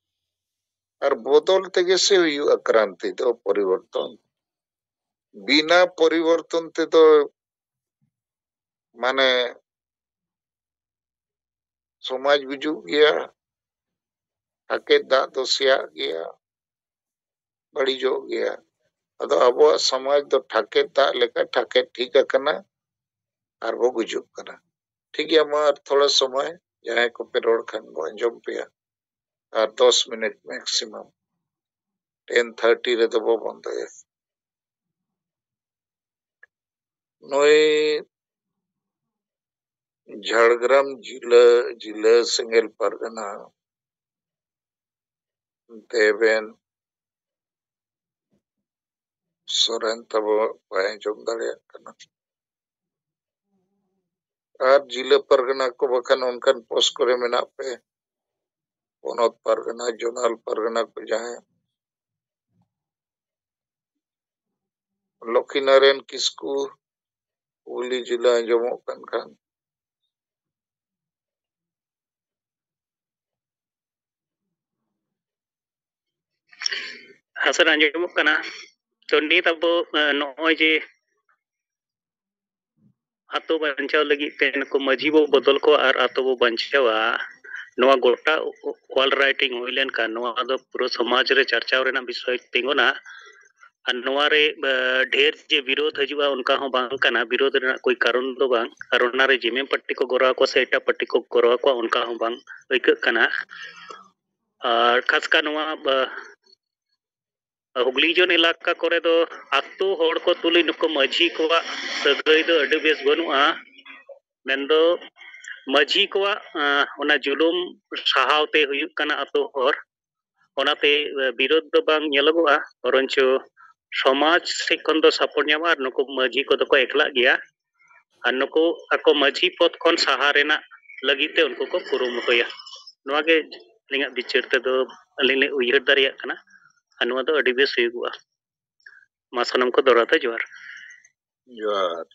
ᱟᱨ ᱵᱚᱫᱚᱞ ᱛᱮᱜᱮ ᱥᱮ ᱦᱩᱭᱩᱜᱼᱟ ᱠᱨᱟᱱᱛᱤ ᱫᱚ, ᱯᱚᱨᱤᱵᱚᱨᱛᱚᱱ᱾ ᱵᱤᱱᱟ ᱯᱚᱨᱤᱵᱚᱨᱛᱚᱱ ᱛᱮᱫᱚ, ᱢᱟᱱᱮ, ᱥᱚᱢᱟᱡᱽ ᱜᱩᱡᱩᱜ ᱜᱮᱭᱟ, ᱴᱷᱟᱠᱮᱫ ᱫᱟᱜ ᱫᱚ ᱥᱮᱭᱟᱜ ᱜᱮᱭᱟ, ᱵᱟᱹᱲᱤᱡᱚᱜ ᱜᱮᱭᱟ᱾ ᱟᱫᱚ ᱟᱵᱚᱣᱟᱜ ᱥᱚᱢᱟᱡᱽ ᱫᱚ ᱴᱷᱟᱠᱮᱫ ᱫᱟᱜ ᱞᱮᱠᱟ ᱴᱷᱟᱠᱮᱫ ᱴᱷᱤᱠ ᱟᱠᱟᱱᱟ, ᱟᱨ ᱵᱚ ᱜᱩᱡᱩᱜ ᱠᱟᱱᱟ᱾ ᱴᱷᱤᱠ ᱜᱮᱭᱟ, ᱢᱟ ᱟᱨ ᱛᱷᱚᱲᱟ ᱥᱚᱢᱚᱭ, ᱡᱟᱦᱟᱸᱭ ᱠᱚᱯᱮ ᱨᱚᱲ ᱠᱷᱟᱱ ᱵᱚ ᱟᱸᱡᱚᱢ ᱯᱮᱭᱟ, ᱟᱨ ᱫᱚᱥ ᱢᱤᱱᱤᱴ maximum, ten thirty ᱨᱮᱫᱚ ᱵᱚ ᱵᱚᱱᱫᱚᱭᱟ᱾ ᱱᱩᱭ ᱡᱷᱟᱲᱜᱨᱟᱢ ᱡᱤᱞᱟᱹ, ᱡᱤᱞᱟᱹ ᱥᱮᱸᱜᱮᱞ ᱯᱟᱨᱜᱟᱱᱟ ᱫᱮᱵᱮᱱ ᱥᱚᱨᱮᱱ ᱛᱟᱵᱚ ᱵᱟᱭ ᱟᱸᱡᱚᱢ ᱫᱟᱲᱮᱭᱟᱜ ᱠᱟᱱᱟ᱾ ᱟᱨ ᱡᱤᱞᱟᱹ ᱯᱟᱨᱜᱟᱱᱟ ᱠᱚ ᱵᱟᱠᱷᱟᱱ ᱚᱱᱠᱟᱱ ᱯᱳᱥᱴ ᱠᱚᱨᱮ ᱢᱮᱱᱟᱜ ᱯᱮ, ᱯᱚᱱᱚᱛ ᱯᱟᱨᱜᱟᱱᱟ, ᱡᱚᱱᱟᱞ ᱯᱟᱨᱜᱟᱱᱟ ᱠᱚ ᱡᱟᱦᱟᱸᱭ᱾ ᱞᱚᱠᱠᱷᱤᱱᱟᱨᱟᱭᱚᱱ ᱠᱤᱥᱠᱩ, ᱦᱩᱜᱽᱞᱤ ᱡᱤᱞᱟᱹ ᱟᱸᱡᱚᱢᱚᱜ ᱠᱟᱱ ᱠᱷᱟᱱ᱾ ᱦᱮᱸ ᱥᱟᱨ, ᱟᱸᱡᱚᱢᱚᱜ ᱠᱟᱱᱟ᱾ ᱛᱚ ᱱᱤᱛ ᱟᱵᱚ, ᱮ, ᱱᱚᱜᱼᱚᱭ ᱡᱮ ᱟᱛᱳ ᱵᱟᱧᱪᱟᱣ ᱞᱟᱹᱜᱤᱫ ᱛᱮ ᱱᱩᱠᱩ ᱢᱟᱹᱡᱷᱤ ᱵᱚ ᱵᱚᱫᱚᱞ ᱠᱚᱣᱟ ᱟᱨ ᱟᱛᱳ ᱵᱚ ᱵᱟᱧᱪᱟᱣᱟ, ᱱᱚᱣᱟ ᱜᱚᱴᱟ ᱚᱞ ᱨᱟᱭᱴᱤᱝ ᱦᱩᱭ ᱞᱮᱱᱠᱷᱟᱱ ᱱᱚᱣᱟ ᱫᱚ ᱯᱩᱨᱟᱹ ᱥᱚᱢᱟᱡᱽ ᱨᱮ ᱪᱟᱨᱪᱟᱣ ᱨᱮᱱᱟᱜ ᱵᱤᱥᱚᱭ ᱛᱤᱸᱜᱩᱱᱟ᱾ ᱟᱨ ᱱᱚᱣᱟ ᱨᱮ, ᱟ, ᱰᱷᱮᱨ ᱡᱮ ᱵᱤᱨᱳᱫᱷ ᱦᱤᱡᱩᱜᱼᱟ, ᱚᱱᱠᱟ ᱦᱚᱸ ᱵᱟᱝ ᱠᱟᱱᱟ, ᱵᱤᱨᱳᱫᱷ ᱨᱮᱱᱟᱜ ᱠᱳᱭ ᱠᱟᱨᱚᱱ ᱫᱚ ᱵᱟᱝ᱾ ᱟᱨ ᱚᱱᱟ ᱨᱮ ᱡᱮ ᱮᱢ ᱮᱢ ᱯᱟᱨᱴᱤ ᱠᱚ ᱜᱚᱨᱟᱣ ᱠᱚᱣᱟ ᱥᱮ ᱮᱴᱟᱜ ᱯᱟᱨᱴᱤ ᱠᱚ ᱜᱚᱨᱟᱣ ᱠᱚᱣᱟ, ᱚᱱᱠᱟ ᱦᱚᱸ ᱵᱟᱝ ᱟᱹᱭᱠᱟᱹᱜ ᱠᱟᱱᱟ᱾ ᱟᱨ ᱠᱷᱟᱥ ᱠᱟᱨ ᱱᱚᱣᱟ, ᱟ, ᱦᱩᱜᱽᱞᱤ ᱡᱳᱱ ᱮᱞᱟᱠᱟ ᱠᱚᱨᱮ ᱫᱚ ᱟᱛᱳ ᱦᱚᱲ ᱠᱚ ᱛᱩᱞᱩᱡ ᱱᱩᱠᱩ ᱢᱟᱹᱡᱷᱤ ᱠᱚᱣᱟᱜ ᱥᱟᱹᱜᱟᱹᱭ ᱫᱚ ᱟᱹᱰᱤ ᱵᱮᱥ ᱵᱟᱹᱱᱩᱜᱼᱟ᱾ ᱢᱮᱱᱫᱚ ᱢᱟᱹᱡᱷᱤ ᱠᱚᱣᱟᱜ ᱚᱱᱟ ᱡᱩᱞᱩᱢ ᱥᱟᱦᱟᱣ ᱛᱮ ᱦᱩᱭᱩᱜ ᱠᱟᱱᱟ ᱟᱛᱳ ᱦᱚᱨ᱾ ᱚᱱᱟᱛᱮ ᱵᱤᱨᱳᱫᱷ ᱫᱚ ᱵᱟᱝ ᱧᱮᱞᱚᱜᱚᱜᱼᱟ, ᱵᱚᱨᱚᱱᱪᱚ ᱥᱚᱢᱟᱡᱽ ᱥᱮᱫ ᱠᱷᱚᱱ ᱫᱚ ᱥᱟᱯᱳᱨᱴ ᱧᱟᱢᱚᱜᱼᱟ᱾ ᱟᱨ ᱱᱩᱠᱩ ᱢᱟᱹᱡᱷᱤ ᱠᱚᱫᱚ ᱠᱚ ᱮᱠᱞᱟᱜ ᱜᱮᱭᱟ, ᱟᱨ ᱱᱩᱠᱩ ᱟᱠᱚ ᱢᱟᱹᱡᱷᱤ ᱯᱚᱫᱽ ᱠᱷᱚᱱ ᱥᱟᱦᱟ ᱨᱮᱱᱟᱜ ᱞᱟᱹᱜᱤᱫ ᱛᱮ ᱩᱱᱠᱩ ᱠᱚ ᱠᱩᱨᱩᱢᱩᱴᱩᱭᱟ᱾ ᱱᱚᱣᱟ ᱜᱮ ᱟᱹᱞᱤᱧᱟᱜ ᱵᱤᱪᱟᱹᱨ ᱛᱮᱫᱚ ᱟᱹᱞᱤᱧ ᱞᱤᱧ ᱩᱭᱦᱟᱹᱨ ᱫᱟᱲᱮᱭᱟᱜ ᱠᱟᱱᱟ, ᱟᱨ ᱱᱚᱣᱟ ᱫᱚ ᱟᱹᱰᱤ ᱵᱮᱥ ᱦᱩᱭᱩᱜᱚᱜᱼᱟ᱾ ᱢᱟ ᱥᱟᱱᱟᱢ ᱠᱚ ᱫᱚᱦᱲᱟ ᱛᱮ ᱡᱚᱦᱟᱨ᱾ ᱡᱚᱦᱟᱨ᱾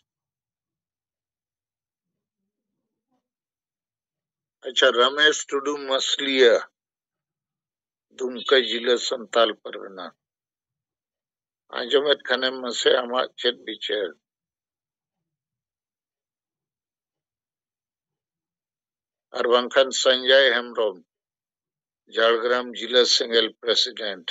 ᱟᱪᱪᱷᱟ, ᱨᱟᱢᱮᱥ ᱴᱩᱰᱩ ᱢᱟᱥᱞᱤᱭᱟ, ᱫᱩᱢᱠᱟ ᱡᱤᱞᱟᱹ, ᱥᱟᱱᱛᱟᱞ ᱯᱟᱨᱜᱟᱱᱟ᱾ ᱟᱸᱡᱚᱢᱮᱫ ᱠᱷᱟᱱᱮᱢ ᱢᱟᱥᱮ ᱟᱢᱟᱜ ᱪᱮᱫ ᱵᱤᱪᱟᱹᱨ? ᱟᱨ ᱵᱟᱝᱠᱷᱟᱱ ᱥᱚᱧᱡᱚᱭ ᱦᱮᱢᱵᱨᱚᱢ, ᱡᱷᱟᱲᱜᱨᱟᱢ ᱡᱤᱞᱟᱹ ᱥᱮᱸᱜᱮᱞ ᱯᱨᱮᱥᱤᱰᱮᱱᱴ᱾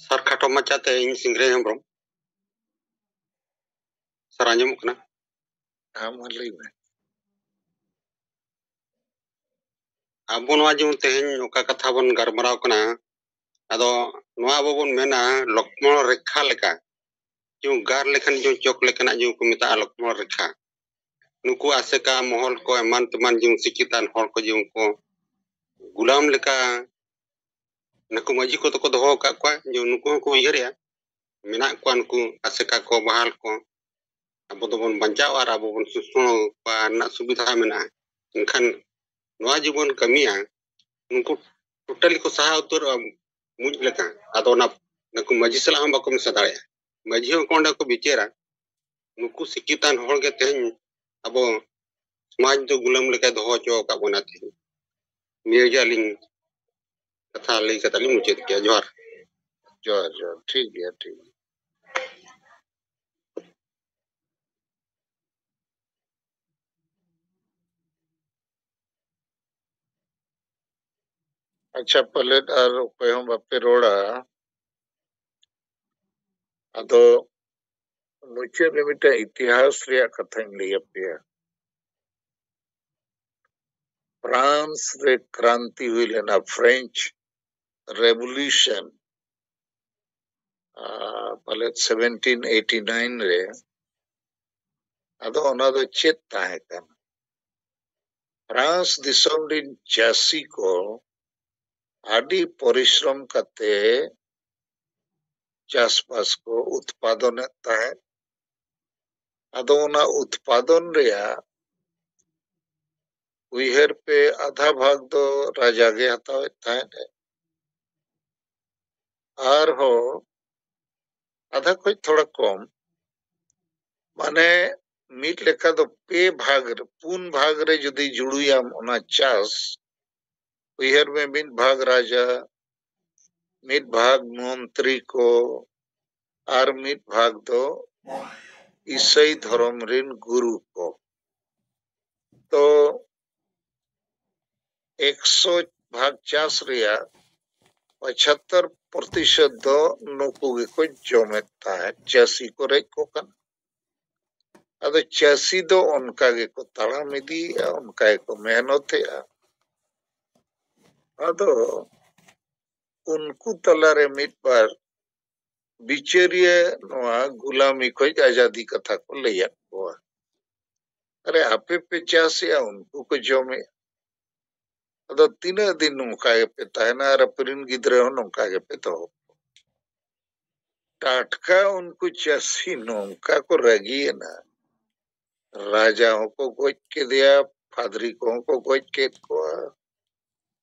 ᱥᱟᱨ, ᱠᱷᱟᱴᱚ ᱢᱟᱪᱷᱟᱛᱮ ᱤᱧ ᱥᱤᱝᱨᱟᱹᱭ ᱦᱮᱢᱵᱨᱚᱢ᱾ ᱥᱟᱨ, ᱟᱸᱡᱚᱢᱚᱜ ᱠᱟᱱᱟ? ᱦᱮᱸ, ᱢᱟ ᱞᱟᱹᱭ ᱢᱮ᱾ ᱟᱵᱚ ᱱᱚᱣᱟ ᱡᱮᱢᱚᱱ ᱛᱮᱦᱮᱧ ᱚᱠᱟ ᱠᱟᱛᱷᱟ ᱵᱚᱱ ᱜᱟᱞᱢᱟᱨᱟᱣ ᱠᱟᱱᱟ, ᱟᱫᱚ ᱱᱚᱣᱟ ᱟᱵᱚ ᱵᱚᱱ ᱢᱮᱱᱟ ᱞᱚᱠᱢᱚᱬ ᱨᱮᱠᱷᱟ ᱞᱮᱠᱟ, ᱡᱮᱢᱚᱱ ᱜᱟᱨ ᱞᱮᱠᱷᱟᱱ ᱡᱮᱢᱚᱱ ᱪᱚᱠ ᱞᱮᱠᱟᱱᱟᱜ ᱡᱮᱢᱚᱱ ᱠᱚ ᱢᱮᱛᱟᱜᱼᱟ ᱞᱚᱠᱢᱚᱬ ᱨᱮᱠᱷᱟ᱾ ᱱᱩᱠᱩ ᱟᱥᱮᱠᱟ ᱢᱚᱦᱚᱞ ᱠᱚ ᱮᱢᱟᱱ ᱛᱮᱢᱟᱱ ᱡᱮᱢᱚᱱ ᱥᱤᱠᱠᱷᱤᱛᱟᱱ ᱦᱚᱲ ᱠᱚ ᱡᱮᱢᱚᱱ ᱠᱚ ᱜᱩᱞᱟᱢ ᱞᱮᱠᱟ ᱱᱩᱠᱩ ᱢᱟᱹᱡᱷᱤ ᱠᱚᱫᱚ ᱠᱚ ᱫᱚᱦᱚ ᱟᱠᱟᱫ ᱠᱚᱣᱟ, ᱡᱮ ᱱᱩᱠᱩ ᱦᱚᱸᱠᱚ ᱩᱭᱦᱟᱹᱨᱮᱜᱼᱟ, ᱢᱮᱱᱟᱜ ᱠᱚᱣᱟ ᱱᱩᱠᱩ ᱟᱥᱮᱠᱟ ᱠᱚ, ᱵᱟᱦᱟᱞ ᱠᱚ, ᱟᱵᱚ ᱫᱚᱵᱚᱱ ᱵᱟᱧᱪᱟᱣᱟ ᱟᱨ ᱟᱵᱚ ᱵᱚᱱ ᱥᱩᱥᱟᱹᱨ ᱠᱚᱣᱟ ᱨᱮᱱᱟᱜ ᱥᱩᱵᱤᱫᱷᱟ ᱢᱮᱱᱟᱜᱼᱟ᱾ ᱮᱱᱠᱷᱟᱱ ᱱᱚᱣᱟ ᱡᱮᱵᱚᱱ ᱠᱟᱹᱢᱤᱭᱟ, ᱱᱩᱠᱩ ᱴᱳᱴᱟᱞᱤ ᱠᱚ ᱥᱟᱦᱟ ᱩᱛᱟᱹᱨᱚᱜᱼᱟ ᱢᱩᱸᱡ ᱞᱮᱠᱟ᱾ ᱟᱫᱚ ᱚᱱᱟ ᱱᱩᱠᱩ ᱢᱟᱹᱡᱷᱤ ᱥᱟᱞᱟᱜ ᱦᱚᱸ ᱵᱟᱠᱚ ᱢᱮᱥᱟ ᱫᱟᱲᱮᱭᱟᱜᱼᱟ᱾ ᱢᱟᱹᱡᱷᱤ ᱦᱚᱸ ᱚᱸᱰᱮ ᱠᱚ ᱵᱤᱪᱟᱹᱨᱟ᱾ ᱱᱩᱠᱩ ᱥᱤᱠᱠᱷᱤᱛᱟᱱ ᱦᱚᱲ ᱜᱮ ᱛᱮᱦᱮᱧ ᱟᱵᱚ ᱥᱚᱢᱟᱡᱽ ᱫᱚ ᱜᱩᱞᱟᱹᱢ ᱞᱮᱠᱟᱭ ᱫᱚᱦᱚ ᱦᱚᱪᱚ ᱟᱠᱟᱫ ᱵᱚᱱᱟ ᱛᱮᱦᱮᱧ᱾ ᱱᱤᱭᱟᱹ ᱜᱮ ᱟᱹᱞᱤᱧ ᱠᱟᱛᱷᱟ ᱞᱟᱹᱭ ᱠᱟᱛᱮ ᱞᱤᱧ ᱢᱩᱪᱟᱹᱫ ᱠᱮᱜᱼᱟ᱾ ᱡᱚᱦᱟᱨ᱾ ᱡᱚᱦᱟᱨ, ᱡᱚᱦᱟᱨ᱾ ᱴᱷᱤᱠ ᱜᱮᱭᱟ, ᱴᱷᱤᱠ ᱜᱮᱭᱟ᱾ ᱟᱪᱪᱷᱟ, ᱯᱟᱞᱮᱫ ᱟᱨ ᱚᱠᱚᱭ ᱦᱚᱸ ᱵᱟᱯᱮ ᱨᱚᱲᱟ᱾ ᱟᱫᱚ ᱢᱩᱪᱟᱹᱫ ᱨᱮ ᱢᱤᱫᱴᱟᱝ ᱤᱛᱤᱦᱟᱥ ᱨᱮᱭᱟᱜ ᱠᱟᱛᱷᱟᱧ ᱞᱟᱹᱭ ᱟᱯᱮᱭᱟ᱾ ᱯᱷᱨᱟᱱᱥ ᱨᱮ ᱠᱨᱟᱱᱛᱤ ᱦᱩᱭ ᱞᱮᱱᱟ, French Revolution, ᱟᱨ ᱯᱟᱞᱮᱫ seventeen eighty nine ᱨᱮ᱾ ᱟᱫᱚ ᱚᱱᱟ ᱫᱚ ᱪᱮᱫ ᱛᱟᱦᱮᱸ ᱠᱟᱱᱟ? ᱯᱷᱨᱟᱱᱥ ᱫᱤᱥᱚᱢ ᱨᱤᱱ ᱪᱟᱹᱥᱤ ᱠᱚ ᱟᱹᱰᱤ ᱯᱚᱨᱤᱥᱨᱚᱢ ᱠᱟᱛᱮ ᱪᱟᱥᱵᱟᱥ ᱠᱚ ᱩᱛᱯᱟᱫᱚᱱᱮᱫ ᱛᱟᱦᱮᱸᱫ᱾ ᱟᱫᱚ ᱚᱱᱟ ᱩᱛᱯᱟᱫᱚᱱ ᱨᱮᱭᱟᱜ ᱩᱭᱦᱟᱹᱨ ᱯᱮ, ᱟᱫᱷᱟ ᱵᱷᱟᱜᱽ ᱫᱚ ᱨᱟᱡᱟ ᱜᱮ ᱦᱟᱛᱟᱣᱮᱫ ᱛᱟᱦᱮᱸᱫ᱾ ᱟᱨᱦᱚᱸ ᱟᱫᱷᱟ ᱠᱷᱚᱡ ᱛᱷᱚᱲᱟ ᱠᱚᱢ, ᱢᱟᱱᱮ ᱢᱤᱫ ᱞᱮᱠᱟ ᱫᱚ ᱯᱮ ᱵᱷᱟᱜᱽ ᱨᱮ, ᱯᱩᱱ ᱵᱷᱟᱜᱽ ᱨᱮ ᱡᱩᱫᱤ ᱡᱩᱲᱩᱭᱟᱢ ᱚᱱᱟ ᱪᱟᱥ, ᱩᱭᱦᱟᱹᱨ ᱢᱮ ᱢᱤᱫ ᱵᱷᱟᱜᱽ ᱨᱟᱡᱟ, ᱢᱤᱫ ᱵᱷᱟᱜᱽ ᱢᱚᱱᱛᱨᱤ ᱠᱚ, ᱟᱨ ᱢᱤᱫ ᱵᱷᱟᱜᱽ ᱫᱚ ᱤᱥᱟᱹᱭ ᱫᱷᱚᱨᱚᱢ ᱨᱤᱱ ᱜᱩᱨᱩ ᱠᱚ᱾ ᱛᱚ ᱮᱠᱥᱚ ᱵᱷᱟᱜᱽ ᱪᱟᱥ ᱨᱮᱭᱟᱜ ᱯᱚᱸᱪᱟᱛᱛᱚᱨ ᱯᱨᱚᱛᱤᱥᱚᱛ ᱫᱚ ᱱᱩᱠᱩ ᱜᱮᱠᱚ ᱡᱚᱢᱮᱫ ᱛᱟᱦᱮᱸᱫ, ᱪᱟᱹᱥᱤ ᱠᱚ ᱨᱮᱡ ᱠᱚ ᱠᱟᱱᱟ᱾ ᱟᱫᱚ ᱪᱟᱹᱥᱤ ᱫᱚ ᱚᱱᱠᱟ ᱜᱮᱠᱚ ᱛᱟᱲᱟᱢ ᱤᱫᱤᱭᱮᱫᱼᱟ, ᱚᱱᱠᱟ ᱜᱮᱠᱚ ᱢᱮᱦᱱᱚᱛᱮᱜᱼᱟ᱾ ᱟᱫᱚ ᱩᱱᱠᱩ ᱛᱟᱞᱟᱨᱮ ᱢᱤᱫ ᱵᱟᱨ ᱵᱤᱪᱟᱹᱨᱤᱭᱟᱹ ᱱᱚᱣᱟ ᱜᱩᱞᱟᱢᱤ ᱠᱷᱚᱡ ᱟᱡᱟᱫᱤ ᱠᱟᱛᱷᱟ ᱠᱚ ᱞᱟᱹᱭᱟᱫ ᱠᱚᱣᱟ᱾ ᱟᱨᱮ, ᱟᱯᱮ ᱯᱮ ᱪᱟᱥᱮᱜᱼᱟ, ᱩᱱᱠᱩ ᱠᱚ ᱡᱚᱢᱮᱜᱼᱟ᱾ ᱟᱫᱚ ᱛᱤᱱᱟᱹᱜ ᱫᱤᱱ ᱱᱚᱝᱠᱟ ᱜᱮᱯᱮ ᱛᱟᱦᱮᱱᱟ ᱟᱨ ᱟᱯᱮ ᱨᱮᱱ ᱜᱤᱫᱽᱨᱟᱹ ᱦᱚᱸ ᱱᱚᱝᱠᱟ ᱜᱮᱯᱮ ᱫᱚᱦᱚ ᱠᱚᱣᱟ? ᱴᱟᱴᱠᱟ ᱩᱱᱠᱩ ᱪᱟᱹᱥᱤ ᱱᱚᱝᱠᱟ ᱠᱚ ᱨᱟᱹᱜᱤᱭᱮᱱᱟ, ᱨᱟᱡᱟ ᱦᱚᱸᱠᱚ ᱜᱚᱡ ᱠᱮᱫᱮᱭᱟ, ᱯᱷᱟᱫᱽᱨᱤ ᱠᱚᱦᱚᱸ ᱠᱚ ᱜᱚᱡ ᱠᱮᱫ ᱠᱚᱣᱟ,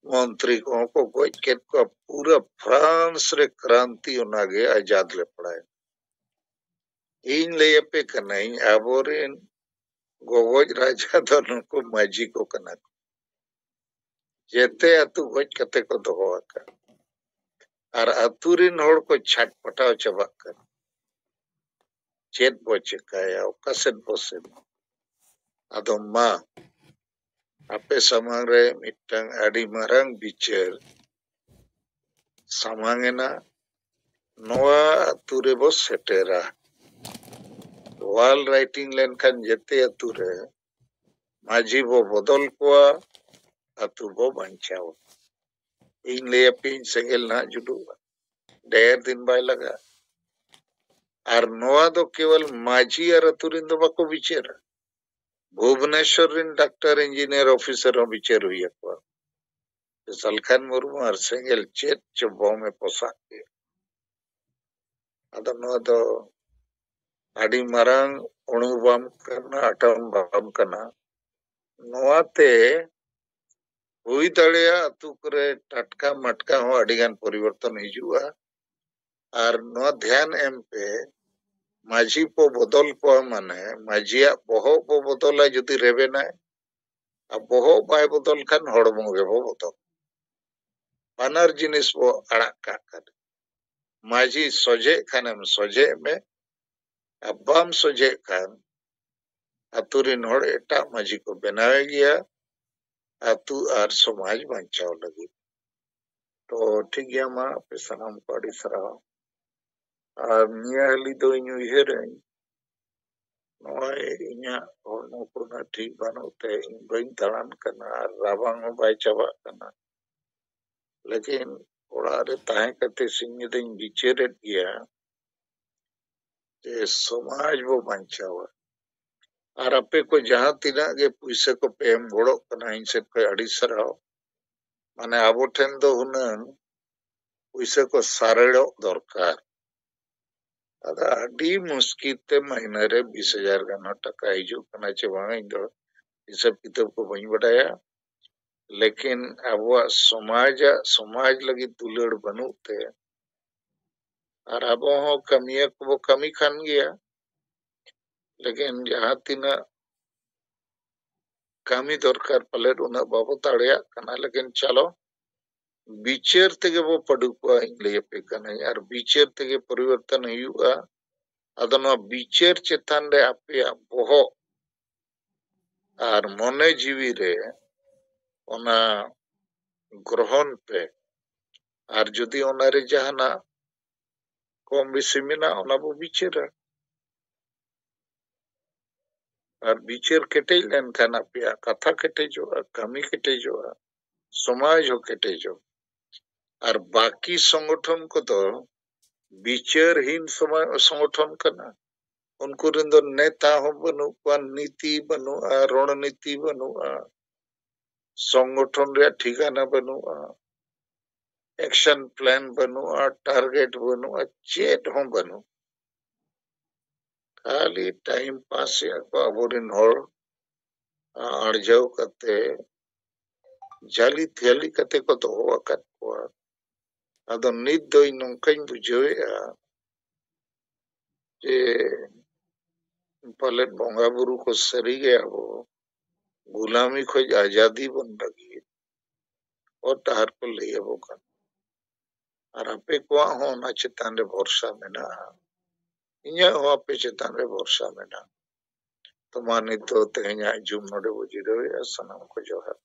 ᱢᱚᱱᱛᱨᱤ ᱠᱚᱦᱚᱸ ᱠᱚ ᱜᱚᱡ ᱠᱮᱫ ᱠᱚᱣᱟ᱾ ᱯᱩᱨᱟᱹ ᱯᱷᱨᱟᱱᱥ ᱨᱮ ᱠᱨᱟᱱᱛᱤ ᱚᱱᱟᱜᱮ ᱟᱡᱟᱫ ᱞᱮᱯᱲᱟᱭᱮᱱᱟ᱾ ᱤᱧ ᱞᱟᱹᱭ ᱟᱯᱮ ᱠᱟᱹᱱᱟᱹᱧ, ᱟᱵᱚᱨᱮᱱ ᱜᱚᱜᱚᱡ ᱨᱟᱡᱟ ᱫᱚ ᱱᱩᱠᱩ ᱢᱟᱹᱡᱷᱤ ᱠᱚ ᱠᱟᱱᱟ ᱠᱚ᱾ ᱡᱮᱛᱮ ᱟᱹᱛᱩ ᱜᱚᱡ ᱠᱟᱛᱮ ᱠᱚ ᱫᱚᱦᱚ ᱟᱠᱟᱫ᱾ ᱟᱨ ᱟᱹᱛᱩ ᱨᱤᱱ ᱦᱚᱲ ᱠᱚ ᱪᱷᱟᱴᱯᱟᱴᱟᱣ ᱪᱟᱵᱟᱜ ᱠᱟᱱᱟ᱾ ᱪᱮᱫ ᱵᱚ ᱪᱮᱠᱟᱭᱟ, ᱚᱠᱟ ᱥᱮᱫ ᱵᱚ ᱥᱮᱱ? ᱟᱫᱚ ᱢᱟ, ᱟᱯᱮ ᱥᱟᱢᱟᱝ ᱨᱮ ᱢᱤᱫᱴᱟᱝ ᱟᱹᱰᱤ ᱢᱟᱨᱟᱝ ᱵᱤᱪᱟᱹᱨ ᱥᱟᱢᱟᱝ ᱮᱱᱟ᱾ ᱱᱚᱣᱟ ᱟᱹᱛᱩ ᱨᱮᱵᱚ ᱥᱮᱴᱮᱨᱟ᱾ ᱣᱟᱞ ᱨᱟᱭᱴᱤᱝ ᱞᱮᱱᱠᱷᱟᱱ ᱡᱮᱛᱮ ᱟᱹᱛᱩ ᱨᱮ ᱢᱟᱹᱡᱷᱤ ᱵᱚ ᱵᱚᱫᱚᱞ ᱠᱚᱣᱟ, ᱟᱹᱛᱩ ᱵᱚ ᱵᱟᱧᱪᱟᱣᱟ᱾ ᱤᱧ ᱞᱟᱹᱭ ᱟᱯᱮᱭᱟᱹᱧ, ᱥᱮᱸᱜᱮᱞ ᱱᱟᱦᱟᱜ ᱡᱩᱞᱩᱜᱼᱟ, ᱰᱷᱮᱨ ᱫᱤᱱ ᱵᱟᱭ ᱞᱟᱜᱟᱜᱼᱟ᱾ ᱟᱨ ᱱᱚᱣᱟ ᱫᱚ ᱠᱮᱣᱚᱞ ᱢᱟᱹᱡᱷᱤ ᱟᱨ ᱟᱹᱛᱩ ᱨᱤᱱ ᱫᱚ ᱵᱟᱠᱚ ᱵᱤᱪᱟᱹᱨᱟ᱾ ᱵᱷᱩᱵᱽᱱᱮᱥᱚᱨ ᱨᱤᱱ ᱰᱟᱠᱛᱟᱨ, ᱤᱧᱡᱤᱱᱤᱭᱟᱨ, ᱚᱯᱷᱤᱥᱟᱨ ᱦᱚᱸ ᱵᱤᱪᱟᱹᱨ ᱦᱩᱭ ᱟᱠᱚᱣᱟ᱾ ᱥᱟᱞᱠᱷᱟᱱ ᱢᱩᱨᱢᱩ ᱟᱨ ᱥᱮᱸᱜᱮᱞ ᱪᱮᱫ ᱪᱚ ᱵᱚᱢ ᱮ ᱯᱚᱥᱟᱜ ᱠᱮᱫ᱾ ᱟᱫᱚ ᱱᱚᱣᱟ ᱫᱚ ᱟᱹᱰᱤ ᱢᱟᱨᱟᱝ ᱩᱬᱩ ᱵᱟᱢ ᱠᱟᱱᱟ, ᱟᱴᱟᱢ ᱵᱟᱢ ᱠᱟᱱᱟ᱾ ᱱᱚᱣᱟᱛᱮ ᱦᱩᱭ ᱫᱟᱲᱮᱭᱟᱜᱼᱟ ᱟᱹᱛᱩ ᱠᱚᱨᱮ ᱴᱟᱴᱠᱟ ᱢᱟᱴᱠᱟ ᱦᱚᱸ ᱟᱹᱰᱤ ᱜᱟᱱ ᱯᱚᱨᱤᱵᱚᱨᱛᱚᱱ ᱦᱤᱡᱩᱜᱼᱟ᱾ ᱟᱨ ᱱᱚᱣᱟ ᱫᱷᱮᱭᱟᱱ ᱮᱢ ᱯᱮ, ᱢᱟᱹᱡᱷᱤ ᱠᱚ ᱵᱚᱫᱚᱞ ᱠᱚᱣᱟ ᱢᱟᱱᱮ ᱢᱟᱹᱡᱷᱤᱭᱟᱜ ᱵᱚᱦᱚᱜ ᱵᱚ ᱵᱚᱫᱚᱞᱟ ᱡᱩᱫᱤ ᱨᱮᱵᱮᱱᱟᱭ, ᱟᱨ ᱵᱚᱦᱚᱜ ᱵᱟᱭ ᱵᱚᱫᱚᱞ ᱠᱷᱟᱱ ᱦᱚᱲᱢᱚ ᱜᱮᱵᱚ ᱵᱚᱫᱚᱞ᱾ ᱵᱟᱱᱟᱨ ᱡᱤᱱᱤᱥ ᱵᱚ ᱟᱲᱟᱜ ᱠᱟᱜ ᱠᱟᱱᱟ᱾ ᱢᱟᱹᱡᱷᱤ ᱥᱚᱡᱷᱮᱜ ᱠᱷᱟᱱᱮᱢ ᱥᱚᱡᱷᱮᱜ ᱢᱮ, ᱟᱨ ᱵᱟᱢ ᱥᱚᱡᱷᱮᱜ ᱠᱷᱟᱱ ᱟᱹᱛᱩ ᱨᱤᱱ ᱦᱚᱲ ᱮᱴᱟᱜ ᱢᱟᱹᱡᱷᱤ ᱠᱚ ᱵᱮᱱᱟᱣᱮ ᱜᱮᱭᱟ, ᱟᱹᱛᱩ ᱟᱨ ᱥᱚᱢᱟᱡᱽ ᱵᱟᱧᱪᱟᱣ ᱞᱟᱹᱜᱤᱫ᱾ ᱛᱚ ᱴᱷᱤᱠ ᱜᱮᱭᱟ, ᱢᱟ ᱟᱯᱮ ᱥᱟᱱᱟᱢ ᱠᱚ ᱟᱹᱰᱤ ᱥᱟᱨᱦᱟᱣ᱾ ᱟᱨ ᱱᱤᱭᱟᱹ ᱦᱟᱹᱞᱤ ᱫᱚ ᱤᱧ ᱩᱭᱦᱟᱹᱨᱟᱹᱧ, ᱱᱚᱜᱼᱚᱭ ᱤᱧᱟᱹᱜ ᱦᱚᱲᱢᱚ ᱠᱚᱨᱮᱱᱟᱜ ᱴᱷᱤᱠ ᱵᱟᱹᱱᱩᱜ ᱛᱮ ᱤᱧ ᱵᱟᱹᱧ ᱫᱟᱬᱟᱱ ᱠᱟᱱᱟ ᱟᱨ ᱨᱟᱵᱟᱝ ᱦᱚᱸ ᱵᱟᱭ ᱪᱟᱵᱟᱜ ᱠᱟᱱᱟ᱾ ᱞᱮᱠᱤᱱ ᱚᱲᱟᱜ ᱨᱮ ᱛᱟᱦᱮᱸ ᱠᱟᱛᱮ ᱥᱤᱧ ᱧᱤᱫᱟᱹᱧ ᱵᱤᱪᱟᱹᱨᱮᱫ ᱜᱮᱭᱟ ᱡᱮ ᱥᱚᱢᱟᱡᱽ ᱵᱚ ᱵᱟᱧᱪᱟᱣᱟ᱾ ᱟᱨ ᱟᱯᱮ ᱠᱚ ᱡᱟᱦᱟᱸ ᱛᱤᱱᱟᱹᱜ ᱜᱮ ᱯᱩᱭᱥᱟᱹ ᱠᱚᱯᱮ ᱮᱢ ᱜᱚᱲᱚᱜ ᱠᱟᱱᱟ, ᱤᱧ ᱥᱮᱫ ᱠᱷᱚᱱ ᱟᱹᱰᱤ ᱥᱟᱨᱦᱟᱣ᱾ ᱢᱟᱱᱮ ᱟᱵᱚ ᱴᱷᱮᱱ ᱫᱚ ᱦᱩᱱᱟᱹᱝ ᱯᱩᱭᱥᱟᱹ ᱠᱚ ᱥᱟᱨᱮᱲᱚᱜ ᱫᱚᱨᱠᱟᱨ᱾ ᱟᱫᱚ ᱟᱹᱰᱤ ᱢᱩᱥᱠᱤᱞ ᱛᱮ ᱢᱟᱹᱦᱱᱟᱹ ᱨᱮ ᱵᱤᱥ ᱦᱟᱡᱟᱨ ᱜᱟᱱ ᱦᱚᱸ ᱴᱟᱠᱟ ᱦᱤᱡᱩᱜ ᱠᱟᱱᱟ ᱪᱮ ᱵᱟᱝ, ᱤᱧ ᱫᱚ ᱦᱤᱥᱟᱹᱵ ᱠᱤᱛᱟᱹᱵ ᱠᱚ ᱵᱟᱹᱧ ᱵᱟᱰᱟᱭᱟ᱾ ᱞᱮᱠᱤᱱ ᱟᱵᱚᱣᱟᱜ ᱥᱚᱢᱟᱡᱟᱜ, ᱥᱚᱢᱟᱡᱽ ᱞᱟᱹᱜᱤᱫ ᱫᱩᱞᱟᱹᱲ ᱵᱟᱹᱱᱩᱜ ᱛᱮ, ᱟᱨ ᱟᱵᱚ ᱦᱚᱸ ᱠᱟᱹᱢᱤᱭᱟᱹ ᱠᱚᱵᱚ ᱠᱟᱹᱢᱤ ᱠᱟᱱ ᱜᱮᱭᱟ, ᱞᱮᱠᱤᱱ ᱡᱟᱦᱟᱸ ᱛᱤᱱᱟᱹᱜ ᱠᱟᱹᱢᱤ ᱫᱚᱨᱠᱟᱨ, ᱯᱟᱞᱮᱫ ᱩᱱᱟᱹᱜ ᱵᱟᱵᱚ ᱫᱟᱲᱮᱭᱟᱜ ᱠᱟᱱᱟ, ᱞᱮᱠᱤᱱ ᱪᱟᱞᱚ ᱵᱤᱪᱟᱹᱨ ᱛᱮᱜᱮ ᱵᱚ ᱯᱟᱹᱰᱩ ᱠᱚᱣᱟ, ᱤᱧ ᱞᱟᱹᱭ ᱟᱯᱮ ᱠᱟᱹᱱᱟᱹᱧ, ᱟᱨ ᱵᱤᱪᱟᱹᱨ ᱛᱮᱜᱮ ᱯᱚᱨᱤᱵᱚᱨᱛᱚᱱ ᱦᱩᱭᱩᱜᱼᱟ᱾ ᱟᱫᱚ ᱱᱚᱣᱟ ᱵᱤᱪᱟᱹᱨ ᱪᱮᱛᱟᱱ ᱨᱮ ᱟᱯᱮᱭᱟᱜ ᱵᱚᱦᱚᱜ ᱟᱨ ᱢᱚᱱᱮ ᱡᱤᱣᱤ ᱨᱮ ᱚᱱᱟ ᱜᱨᱚᱦᱚᱱ ᱯᱮ, ᱟᱨ ᱡᱩᱫᱤ ᱚᱱᱟᱨᱮ ᱡᱟᱦᱟᱱᱟᱜ ᱠᱚᱢ ᱵᱮᱥᱤ ᱢᱮᱱᱟᱜᱼᱟ, ᱚᱱᱟ ᱵᱚ ᱵᱤᱪᱟᱹᱨᱟ᱾ ᱟᱨ ᱵᱤᱪᱟᱹᱨ ᱠᱮᱴᱮᱡ ᱞᱮᱱᱠᱷᱟᱱ ᱟᱯᱮᱭᱟᱜ ᱠᱟᱛᱷᱟ ᱠᱮᱴᱮᱡᱚᱜᱼᱟ, ᱠᱟᱹᱢᱤ ᱠᱮᱴᱮᱡᱚᱜᱼᱟ, ᱥᱚᱢᱟᱡᱽ ᱦᱚᱸ ᱠᱮᱴᱮᱡᱚᱜᱼᱟ᱾ ᱟᱨ ᱵᱟᱹᱠᱤ ᱥᱚᱝᱜᱚᱴᱷᱚᱱ ᱠᱚᱫᱚ ᱵᱤᱪᱟᱹᱨᱦᱤᱱ ᱥᱚᱢᱟ-, ᱥᱚᱝᱜᱚᱴᱷᱚᱱ ᱠᱟᱱᱟ᱾ ᱩᱱᱠᱩ ᱨᱮᱱ ᱫᱚ ᱱᱮᱛᱟ ᱦᱚᱸ ᱵᱟᱹᱱᱩᱜ ᱠᱚᱣᱟ, ᱱᱤᱛᱤ ᱵᱟᱹᱱᱩᱜᱼᱟ, ᱨᱚᱬᱱᱤᱛᱤ ᱵᱟᱹᱱᱩᱜᱼᱟ, ᱥᱚᱝᱜᱚᱴᱷᱚᱱ ᱨᱮᱭᱟᱜ ᱴᱷᱤᱠᱟᱱᱟ ᱵᱟᱹᱱᱩᱜᱼᱟ, ᱮᱠᱥᱚᱱ ᱯᱞᱟᱱ ᱵᱟᱹᱱᱩᱜᱼᱟ, ᱴᱟᱨᱜᱮᱴ ᱵᱟᱹᱱᱩᱜᱼᱟ, ᱪᱮᱫ ᱦᱚᱸ ᱵᱟᱹᱱᱩᱜ᱾ ᱠᱷᱟᱹᱞᱤ ᱴᱟᱭᱤᱢ ᱯᱟᱥ ᱮᱫ ᱠᱚ ᱟᱵᱚᱨᱮᱱ ᱦᱚᱲ ᱟᱨᱡᱟᱣ ᱠᱟᱛᱮ ᱡᱟᱹᱞᱤ ᱛᱷᱟᱹᱞᱤ ᱠᱟᱛᱮ ᱠᱚ ᱫᱚᱦᱚ ᱟᱠᱟᱫ ᱠᱚᱣᱟ᱾ ᱟᱫᱚ ᱱᱤᱛ ᱫᱚ ᱤᱧ ᱱᱚᱝᱠᱟᱧ ᱵᱩᱡᱷᱟᱹᱣᱮᱫᱼᱟ ᱡᱮ ᱯᱟᱞᱮᱫ ᱵᱚᱸᱜᱟ ᱵᱩᱨᱩ ᱠᱚ ᱥᱟᱹᱨᱤᱜᱮ ᱟᱵᱚ ᱜᱩᱞᱟᱢᱤ ᱠᱷᱚᱡ ᱟᱡᱟᱫᱤ ᱵᱚᱱ ᱞᱟᱹᱜᱤᱫ ᱦᱚᱨ ᱰᱟᱦᱟᱨ ᱠᱚ ᱞᱟᱹᱭ ᱟᱵᱚ ᱠᱟᱱᱟ᱾ ᱟᱨ ᱟᱯᱮ ᱠᱚᱣᱟᱜ ᱦᱚᱸ ᱚᱱᱟ ᱪᱮᱛᱟᱱ ᱨᱮ ᱵᱷᱚᱨᱥᱟ ᱢᱮᱱᱟᱜᱼᱟ, ᱤᱧᱟᱹᱜ ᱦᱚᱸ ᱟᱯᱮ ᱪᱮᱛᱟᱱ ᱨᱮ ᱵᱷᱚᱨᱥᱟ ᱢᱮᱱᱟᱜᱼᱟ᱾ ᱛᱚ ᱢᱟ ᱱᱤᱛ ᱫᱚ ᱛᱮᱦᱮᱧᱟᱜ ᱡᱩᱢ ᱱᱚᱰᱮ ᱵᱚ ᱡᱤᱨᱟᱹᱣᱮᱫᱼᱟ᱾ ᱥᱟᱱᱟᱢ ᱠᱚ ᱡᱚᱦᱟᱨ᱾